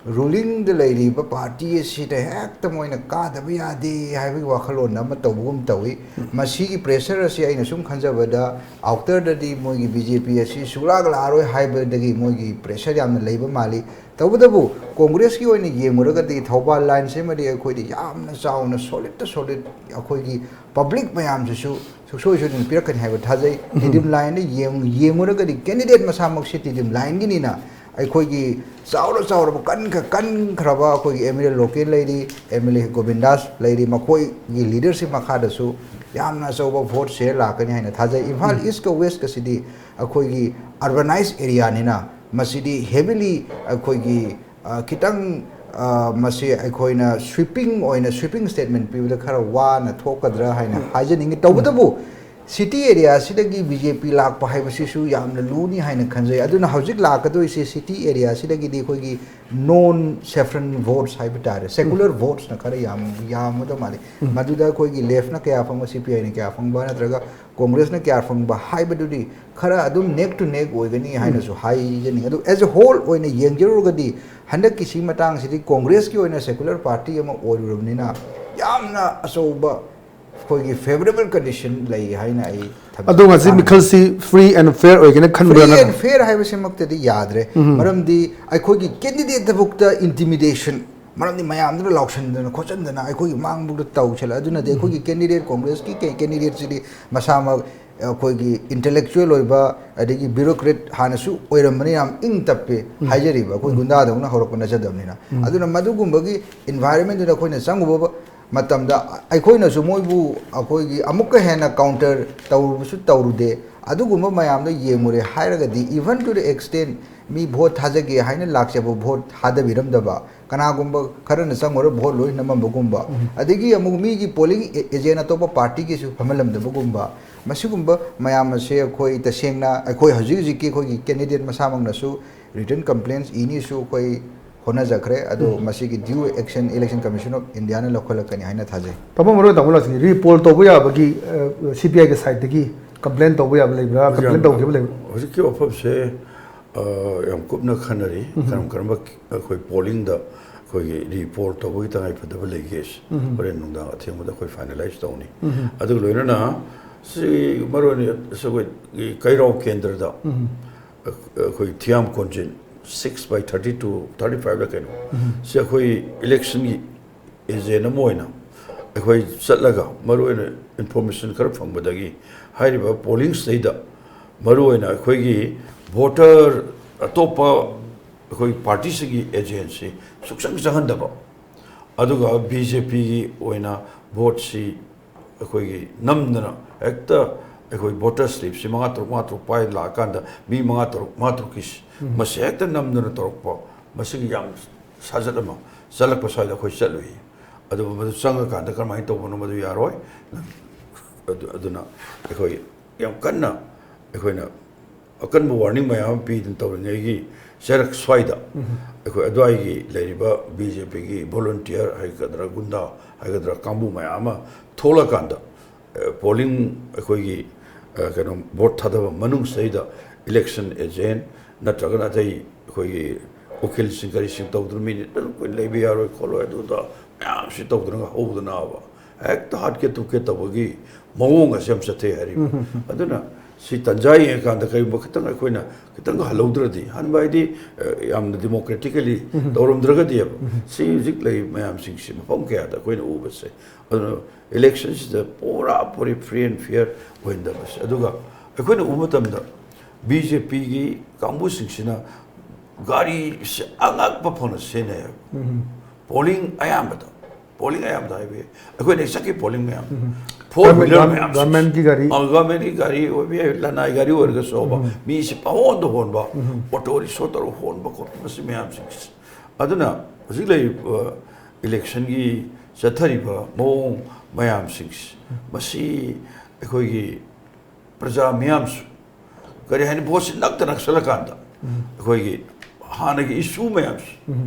ruling ꯗ ꯂꯩꯔꯤꯕ party ꯑꯁꯤꯗ ꯍꯦꯛꯇ ꯃꯣꯏꯅ ꯀꯥꯗꯕ ꯌꯥꯗꯦ ꯍꯥꯏꯕꯒꯤ ꯋꯥꯈꯜꯂꯣꯟ ꯑꯃ ꯇꯧꯕꯒꯨꯝ ꯇꯧꯏ꯫ ꯃꯁꯤꯒꯤ pressure ꯑꯁꯤ ꯑꯩꯅ ꯁꯨꯝ ꯈꯟꯖꯕꯗ outer ꯗꯗꯤ ꯃꯣꯏꯒꯤ B J P ꯑꯁꯤ ꯁꯨꯛꯂꯥꯛ ꯂꯥꯛꯑꯔꯣꯏ ꯍꯥꯏꯕꯗꯒꯤ ꯃꯣꯏꯒꯤ pressure ꯌꯥꯝꯅ ꯂꯩꯕ ꯃꯥꯜꯂꯤ꯫ ꯇꯧꯕꯇꯕꯨ ꯀꯣꯡꯒ꯭ꯔꯦꯁꯀꯤ ꯑꯣꯏꯅ ꯌꯦꯡꯉꯨꯔꯒꯗꯤ ꯊꯧꯕꯥꯜ line ꯁꯤꯃꯗꯤ ꯑꯩꯈꯣꯏꯗꯤ ꯌꯥꯝꯅ ꯆꯥꯎꯅ solid ꯇ solid ꯑꯩꯈꯣꯏꯒꯤ public ꯃꯌꯥꯝꯁꯤꯁꯨ ꯁꯨꯡꯁꯣꯏ ꯁꯣꯏꯗꯅ ꯄꯤꯔꯛꯀꯅꯤ ꯍꯥꯏꯕ ꯊꯥꯖꯩ꯫ ꯇꯤꯗꯤꯝ line ꯗ ꯌꯦꯡ-, ꯌꯦꯡꯉꯨꯔꯒꯗꯤ candidate ꯃꯁꯥꯃꯛꯁꯤ ꯇꯤꯗꯤꯝ line ꯒꯤꯅꯤꯅ ꯑꯩꯈꯣꯏꯒꯤ ꯆꯥꯎꯔ ꯆꯥꯎꯔꯕ ꯀꯟꯈ-, ꯀꯟꯈ꯭ꯔꯕ ꯑꯩꯈꯣꯏꯒꯤ M L A local ꯂꯩꯔꯤ, M L A ꯒꯣꯕꯤꯟꯗꯥꯁ ꯂꯩꯔꯤ, ꯃꯈꯣꯏꯒꯤ leadership ꯃꯈꯥꯗꯁꯨ ꯌꯥꯝꯅ ꯑꯆꯧꯕ vote share ꯂꯥꯛꯀꯅꯤ ꯍꯥꯏꯅ ꯊꯥꯖꯩ꯫ ꯏꯝꯐꯥꯜ East ꯀ West ꯀꯁꯤꯗꯤ ꯑꯩꯈꯣꯏꯒꯤ urbanized area ꯅꯤꯅ ꯃꯁꯤꯗꯤ heavily ꯑꯩꯈꯣꯏꯒꯤ, ꯑ, ꯈꯤꯇꯪ, ꯑ, ꯃꯁꯤ ꯑꯩꯈꯣꯏꯅ sweeping ꯑꯣꯏꯅ sweeping statement ꯄꯤꯕꯗ ꯈꯔ ꯋꯥꯅ ꯊꯣꯛꯀꯗ꯭ꯔꯥ ꯍꯥꯏꯅ ꯍꯥꯏꯖꯅꯤꯡꯉꯤ꯫ ꯇꯧꯕꯇꯕꯨ city area ꯁꯤꯗꯒꯤ B J P ꯂꯥꯛꯄ ꯍꯥꯏꯕꯁꯤꯁꯨ ꯌꯥꯝꯅ ꯂꯨꯅꯤ ꯍꯥꯏꯅ ꯈꯟꯖꯩ꯫ ꯑꯗꯨꯅ ꯍꯧꯖꯤꯛ ꯂꯥꯛꯀꯗꯣꯏꯁꯦ city area ꯁꯤꯗꯒꯤꯗꯤ ꯑꯩꯈꯣꯏꯒꯤ non saffron votes ꯍꯥꯏꯕ ꯇꯥꯔꯦ, secular votes ꯅ ꯈꯔ ꯌꯥꯝ, ꯌꯥꯝꯒꯗꯧ ꯃꯥꯜꯂꯤ꯫ ꯃꯗꯨꯗ ꯑꯩꯈꯣꯏꯒꯤ left ꯅ ꯀꯌꯥ ꯐꯪꯕ, C P I ꯅ ꯀꯌꯥ ꯐꯪꯕ, ꯅꯠꯇ꯭ꯔꯒ ꯀꯣꯡꯒ꯭ꯔꯦꯁꯅ ꯀꯌꯥ ꯐꯪꯕ ꯍꯥꯏꯕꯗꯨꯗꯤ ꯈꯔ ꯑꯗꯨꯝ neck to neck ꯑꯣꯏꯒꯅꯤ ꯍꯥꯏꯅꯁꯨ ꯍꯥꯏꯖꯅꯤꯡꯉꯤ꯫ ꯑꯗꯨ as a whole ꯑꯣꯏꯅ ꯌꯦꯡꯖꯔꯨꯔꯒꯗꯤ ꯍꯟꯗꯛꯀꯤ ꯁꯤ ꯃꯇꯥꯡꯁꯤꯗꯤ ꯀꯣꯡꯒ꯭ꯔꯦꯁꯀꯤ ꯑꯣꯏꯅ secular party ꯑꯃ ꯑꯣꯏꯔꯨꯔꯕꯅꯤꯅ ꯌꯥꯝꯅ ꯑꯆꯧꯕ ꯑꯩꯈꯣꯏꯒꯤ favourable condition ꯂꯩ ꯍꯥꯏꯅ ꯑꯩ ꯊꯝꯖꯒꯦ꯫ ꯑꯗꯣ ꯉꯁꯤ ꯃꯤꯈꯜꯁꯤ free and fair ꯑꯣꯏꯒꯅꯤ ꯈꯟꯕ꯭ꯔꯥ? Free and fair ꯍꯥꯏꯕꯁꯤꯃꯛꯇꯗꯤ ꯌꯥꯗ꯭ꯔꯦ꯫ ꯃꯔꯝꯗꯤ ꯑꯩꯈꯣꯏꯒꯤ candidate ꯐꯥꯎꯗ intimidation, ꯃꯔꯝꯗꯤ ꯃꯌꯥꯝꯗꯨꯅ ꯂꯥꯎꯁꯟꯗꯅ ꯈꯣꯠꯆꯟꯗꯅ ꯑꯩꯈꯣꯏꯒꯤ ꯃꯥꯡꯕꯗ ꯇꯧꯁꯜꯂꯦ꯫ ꯑꯗꯨꯅꯗꯤ ꯑꯩꯈꯣꯏꯒꯤ candidate, ꯀꯣꯡꯒ꯭ꯔꯦꯁꯀꯤ ꯀꯦ-, candidate ꯁꯤꯗꯤ ꯃꯁꯥꯃꯛ ꯑꯩꯈꯣꯏꯒꯤ intellectual ꯑꯣꯏꯕ, ꯑꯗꯒꯤ bureaucrat ꯍꯥꯟꯅꯁꯨ ꯑꯣꯏꯔꯝꯕꯅꯤ, ꯌꯥꯝ ꯏꯪ ꯇꯞꯄꯦ ꯍꯥꯏꯖꯔꯤꯕ, ꯑꯩꯈꯣꯏ ꯒꯨꯟꯗꯥꯗꯧꯅ ꯍꯧꯔꯛꯄ ꯅꯠꯆꯗꯕꯅꯤꯅ꯫ ꯑꯗꯨꯅ ꯃꯗꯨꯒꯨꯝꯕꯒꯤ environment ꯗꯨꯗ ꯑꯩꯈꯣꯏꯅ ꯆꯪꯉꯨꯕ ꯃꯇꯝꯗ ꯑꯩꯈꯣꯏꯅꯁꯨ ꯃꯣꯏꯕꯨ ꯑꯩꯈꯣꯏꯒꯤ ꯑꯃꯨꯛꯀ ꯍꯦꯟꯅ counter ꯇꯧꯔꯨꯕꯁꯨ ꯇꯧꯔꯨꯗꯦ꯫ ꯑꯗꯨꯒꯨꯝꯕ ꯃꯌꯥꯝꯗꯣ ꯌꯦꯡꯉꯨꯔꯦ ꯍꯥꯏꯔꯒꯗꯤ, even to the extent me vote ꯊꯥꯖꯒꯦ ꯍꯥꯏꯅ ꯂꯥꯛꯆꯕ vote ꯊꯥꯗꯕꯤꯔꯝꯗꯕ, ꯀꯅꯥꯒꯨꯝꯕ ꯈꯔꯅ ꯆꯪꯉꯨꯔ vote ꯂꯣꯏ ꯅꯝꯃꯝꯕꯒꯨꯝꯕ, ꯑꯗꯒꯤ ꯑꯃꯨꯛ ꯃꯤꯒꯤ polling agent ꯑꯇꯣꯞꯄ partyꯒꯤꯁꯨ ꯐꯝꯍꯜꯂꯝꯗꯕꯒꯨꯝꯕ, ꯃꯁꯤꯒꯨꯝꯕ ꯃꯌꯥꯝ ꯑꯁꯦ ꯑꯩꯈꯣꯏ ꯇꯁꯦꯡꯅ ꯑꯩꯈꯣꯏ ꯍꯧꯖꯤꯛ ꯍꯧꯖꯤꯛꯀꯤ ꯑꯩꯈꯣꯏꯒꯤ candidate ꯃꯁꯥꯃꯛꯅꯁꯨ written complaints ꯏꯅꯤꯁꯨ ꯑꯩꯈꯣꯏ ꯍꯣꯠꯅꯖꯈ꯭ꯔꯦ꯫ ꯑꯗꯣ ꯃꯁꯤꯒꯤ due action Election Commission of Indiaꯅ ꯂꯧꯈꯠꯂꯛꯀꯅꯤ ꯍꯥꯏꯅ ꯊꯥꯖꯩ꯫ ꯇꯥꯃꯣ, ꯃꯔꯨ ꯑꯣꯏꯅ ꯇꯥꯃꯣ ꯂꯥꯛꯁꯤꯅꯤ, recall ꯇꯧꯕ ꯌꯥꯕꯒꯤ, ꯑ, CPIꯒꯤ sideꯇꯒꯤ complain ꯇꯧꯕ ꯌꯥꯕ ꯂꯩꯕ꯭ꯔꯥ? Complain ꯌꯥꯝ ꯇꯧꯈꯤꯕ ꯂꯩꯕ꯭ꯔꯥ? ꯍꯧꯖꯤꯛꯀꯤ ꯋꯥꯐꯝꯁꯦ, ꯑ, ꯌꯥꯝ ꯀꯨꯞꯅ ꯈꯟꯅꯔꯤ꯫ ꯀꯔꯝ ꯀꯔꯝꯕ ꯑꯩꯈꯣꯏ pollingꯗ ꯑꯩꯈꯣꯏꯒꯤ recall ꯇꯧꯕꯒꯤ ꯇꯉꯥꯏ ꯐꯗꯕ ꯂꯩꯒꯦ? ꯍꯣꯔꯦꯟ ꯅꯨꯡꯗꯥꯡ ꯑꯊꯦꯡꯕꯗ ꯑꯩꯈꯣꯏ finalize ꯇꯧꯅꯤ꯫ ꯑꯗꯨꯒ ꯂꯣꯏꯅꯅ ꯁꯤ ꯃꯔꯨꯑꯣꯏꯅ ꯑꯩꯈꯣꯏꯒꯤ ꯀꯩꯔꯥꯎ ꯀꯦꯟꯗ꯭ꯔꯗ ꯑꯩꯈꯣꯏ ꯊꯤꯌꯥꯝ ꯀꯣꯟꯖꯤꯟ six by thirty to thirty fiveꯂ ꯀꯩꯅꯣ, ꯁꯤ ꯑꯩꯈꯣꯏ electionꯒꯤ agent ꯑꯃ ꯑꯣꯏꯅ ꯑꯩꯈꯣꯏ ꯆꯠꯂꯒ ꯃꯔꯨꯑꯣꯏꯅ information ꯈꯔ ꯐꯪꯕꯗꯒꯤ ꯍꯥꯏꯔꯤꯕ pollingsꯇꯩꯗ ꯃꯔꯨꯑꯣꯏꯅ ꯑꯩꯈꯣꯏꯒꯤ voter ꯑꯇꯣꯞꯄ ꯑꯩꯈꯣꯏ partyꯁꯤꯡꯒꯤ agentꯁꯤ ꯁꯨꯛꯆꯪ ꯆꯪꯍꯟꯗꯕ, ꯑꯗꯨꯒ BJPꯒꯤ ꯑꯣꯏꯅ voteꯁꯤ ꯑꯩꯈꯣꯏꯒꯤ ꯅꯝꯗꯅ ꯍꯦꯛꯇ ꯑꯩꯈꯣꯏ voter slipꯁꯤ ꯃꯉꯥ ꯇꯔꯨꯛ ꯃꯉꯥ ꯇꯔꯨꯛ ꯄꯥꯏ ꯂꯥꯛꯑꯀꯥꯟꯗ ꯃꯤ ꯃꯉꯥ ꯇꯔꯨꯛ ꯃꯉꯥ ꯇꯔꯨꯛꯀꯤ ꯃꯁꯤ ꯍꯦꯛꯇ ꯅꯝꯗꯅ ꯇꯧꯔꯛꯄ, ꯃꯁꯤꯒꯤ ꯌꯥꯝ ꯁꯥꯖꯠ ꯑꯃ ꯆꯠꯂꯛꯄ ꯁ꯭ꯋꯥꯏꯗ ꯑꯩꯈꯣꯏ ꯆꯠꯂꯨꯏ꯫ ꯑꯗꯨꯕꯨ ꯃꯗꯨ ꯆꯪꯉꯀꯥꯟꯗ ꯀꯔꯝꯍꯥꯏꯅ ꯇꯧꯕꯅꯣ ꯃꯗꯨ ꯌꯥꯔꯣꯏ꯫ ꯑꯗꯨ, ꯑꯗꯨꯅ ꯑꯩꯈꯣꯏ ꯌꯥꯝ ꯀꯟꯅ ꯑꯩꯈꯣꯏꯅ ꯑꯀꯟꯕ warning ꯃꯌꯥꯝ ꯑꯃ ꯄꯤꯗꯅ ꯇꯧꯔꯤꯉꯩꯒꯤ ꯆꯩꯔꯛ ꯁ꯭ꯋꯥꯏꯗ ꯑꯩꯈꯣꯏ ꯑꯗꯨꯋꯥꯏꯒꯤ ꯂꯩꯔꯤꯕ BJPꯒꯤ volunteer ꯍꯥꯏꯒꯗ꯭ꯔꯥ, ꯒꯨꯟꯗꯥ ꯍꯥꯏꯒꯗ꯭ꯔꯥ, ꯀꯥꯡꯕꯨ ꯃꯌꯥꯝ ꯑꯃ ꯊꯣꯛꯂꯀꯥꯟꯗ, ꯑ, polling ꯑꯩꯈꯣꯏꯒꯤ, ꯑ, ꯀꯩꯅꯣ, vote ꯊꯥꯗꯕ ꯃꯅꯨꯡꯁꯤꯗꯩꯗ election agent ꯅꯠꯇ꯭ꯔꯒꯅ ꯑꯇꯩ ꯑꯩꯈꯣꯏꯒꯤ ꯎꯀꯤꯜꯁꯤꯡ ꯀꯔꯤꯁꯤꯡ ꯇꯧꯗꯨꯅ ꯃꯤꯅꯤꯠ ꯑꯗꯨꯝ ꯀꯨꯏꯅ ꯂꯩꯕ ꯌꯥꯔꯣꯏ ꯈꯣꯠꯂꯣꯏ ꯑꯗꯨꯗ ꯃꯌꯥꯝꯁꯤ ꯇꯧꯗꯅ ꯍꯧꯗꯅꯕ ꯍꯦꯛꯇ ꯍꯥꯠꯀꯦ ꯇꯨꯞꯀꯦ ꯇꯧꯕꯒꯤ ꯃꯑꯣꯡ ꯑꯁꯤ ꯌꯥꯝ ꯆꯠꯊꯩ ꯍꯥꯏꯔꯤꯕ꯫ ꯑꯗꯨꯅ ꯁꯤ ꯇꯟꯖꯥ ꯌꯦꯡꯉꯀꯥꯟꯗ ꯀꯔꯤꯒꯨꯝꯕ ꯈꯤꯇꯪ ꯑꯩꯈꯣꯏꯅ ꯈꯤꯇꯪ ꯍꯜꯍꯧꯗ꯭ꯔꯗꯤ, ꯍꯟꯕ ꯍꯥꯏꯗꯤ, ꯑ, ꯌꯥꯝꯅ democratically ꯇꯧꯔꯝꯗ꯭ꯔꯒꯗꯤꯕ, ꯁꯤ ꯍꯧꯖꯤꯛ ꯂꯩꯔꯤꯕ ꯃꯌꯥꯝꯁꯤꯡꯁꯤ ꯃꯐꯝ ꯀꯌꯥꯗ ꯑꯩꯈꯣꯏꯅ ꯎꯕꯁꯦ꯫ ꯑꯗꯨꯅ electionꯁꯤꯗ ꯄꯨꯔꯥ ꯄꯨꯔꯤ free and fair ꯑꯣꯏꯍꯟꯗꯕꯁꯦ꯫ ꯑꯗꯨꯒ ꯑꯩꯈꯣꯏꯅ ꯎꯕ ꯃꯇꯝꯗ BJPꯒꯤ ꯀꯥꯡꯕꯨꯁꯤꯡꯁꯤꯅ ꯒꯥꯔꯤꯁꯦ ꯑꯉꯛꯄ ꯐꯪꯅ ꯁꯤꯖꯤꯟꯅꯩꯌꯦꯕ꯫ Polling ꯑꯌꯥꯝꯕꯗ ꯄꯣꯂꯤꯡ ꯑꯌꯥꯝꯕꯗ ꯍꯥꯏꯕ ꯌꯥꯏ꯫ ꯑꯩꯈꯣꯏꯅ ꯆꯠꯈꯤ ꯄꯣꯂꯤꯡ ꯃꯌꯥꯝ, ꯐꯣꯔ ꯒꯚꯔꯟꯃꯦꯟ-, ꯋꯤꯂꯔ ꯒꯚꯔꯟ-, ꯃꯌꯥꯝ, ꯒꯚꯔꯟꯃꯦꯟꯒꯤ ꯒꯥꯔꯤ꯫ ꯒꯚꯔꯟꯃꯦꯟꯒꯤ ꯒꯥꯔꯤ ꯑꯣꯏꯕ ꯌꯥꯏ, ꯂꯅꯥꯏ ꯒꯥꯔꯤ ꯑꯣꯏꯔꯒꯁꯨꯕ, ꯃꯤꯁꯤ ꯄꯪꯍꯣꯟꯗ ꯍꯣꯟꯕ, ꯑꯣꯇꯣ ꯔꯤꯛꯁꯣ ꯇꯧꯔꯒ ꯍꯣꯟꯕ ꯈꯣꯠꯄ, ꯃꯁꯤ ꯃꯌꯥꯝꯁꯤꯡꯁꯦ꯫ ꯑꯗꯨꯅ ꯍꯧꯖꯤꯛ ꯂꯩꯔꯤꯕ ꯏꯂꯦꯛꯁꯟꯒꯤ ꯆꯠꯊꯔꯤꯕ ꯃꯑꯣꯡ ꯃꯌꯥꯝꯁꯤꯡꯁꯤ, ꯃꯁꯤ ꯑꯩꯈꯣꯏꯒꯤ ꯄ꯭ꯔꯖꯥ ꯃꯤꯌꯥꯝꯁꯨ, ꯀꯔꯤ ꯍꯥꯏꯅꯤ, ꯚꯣꯠꯁꯤ ꯅꯛꯇ ꯅꯛꯁꯜꯂꯀꯥꯟꯗ ꯑꯩꯈꯣꯏꯒꯤ ꯍꯥꯟꯅꯒꯤ ꯏꯁꯨ ꯃꯌꯥꯝꯁꯤ,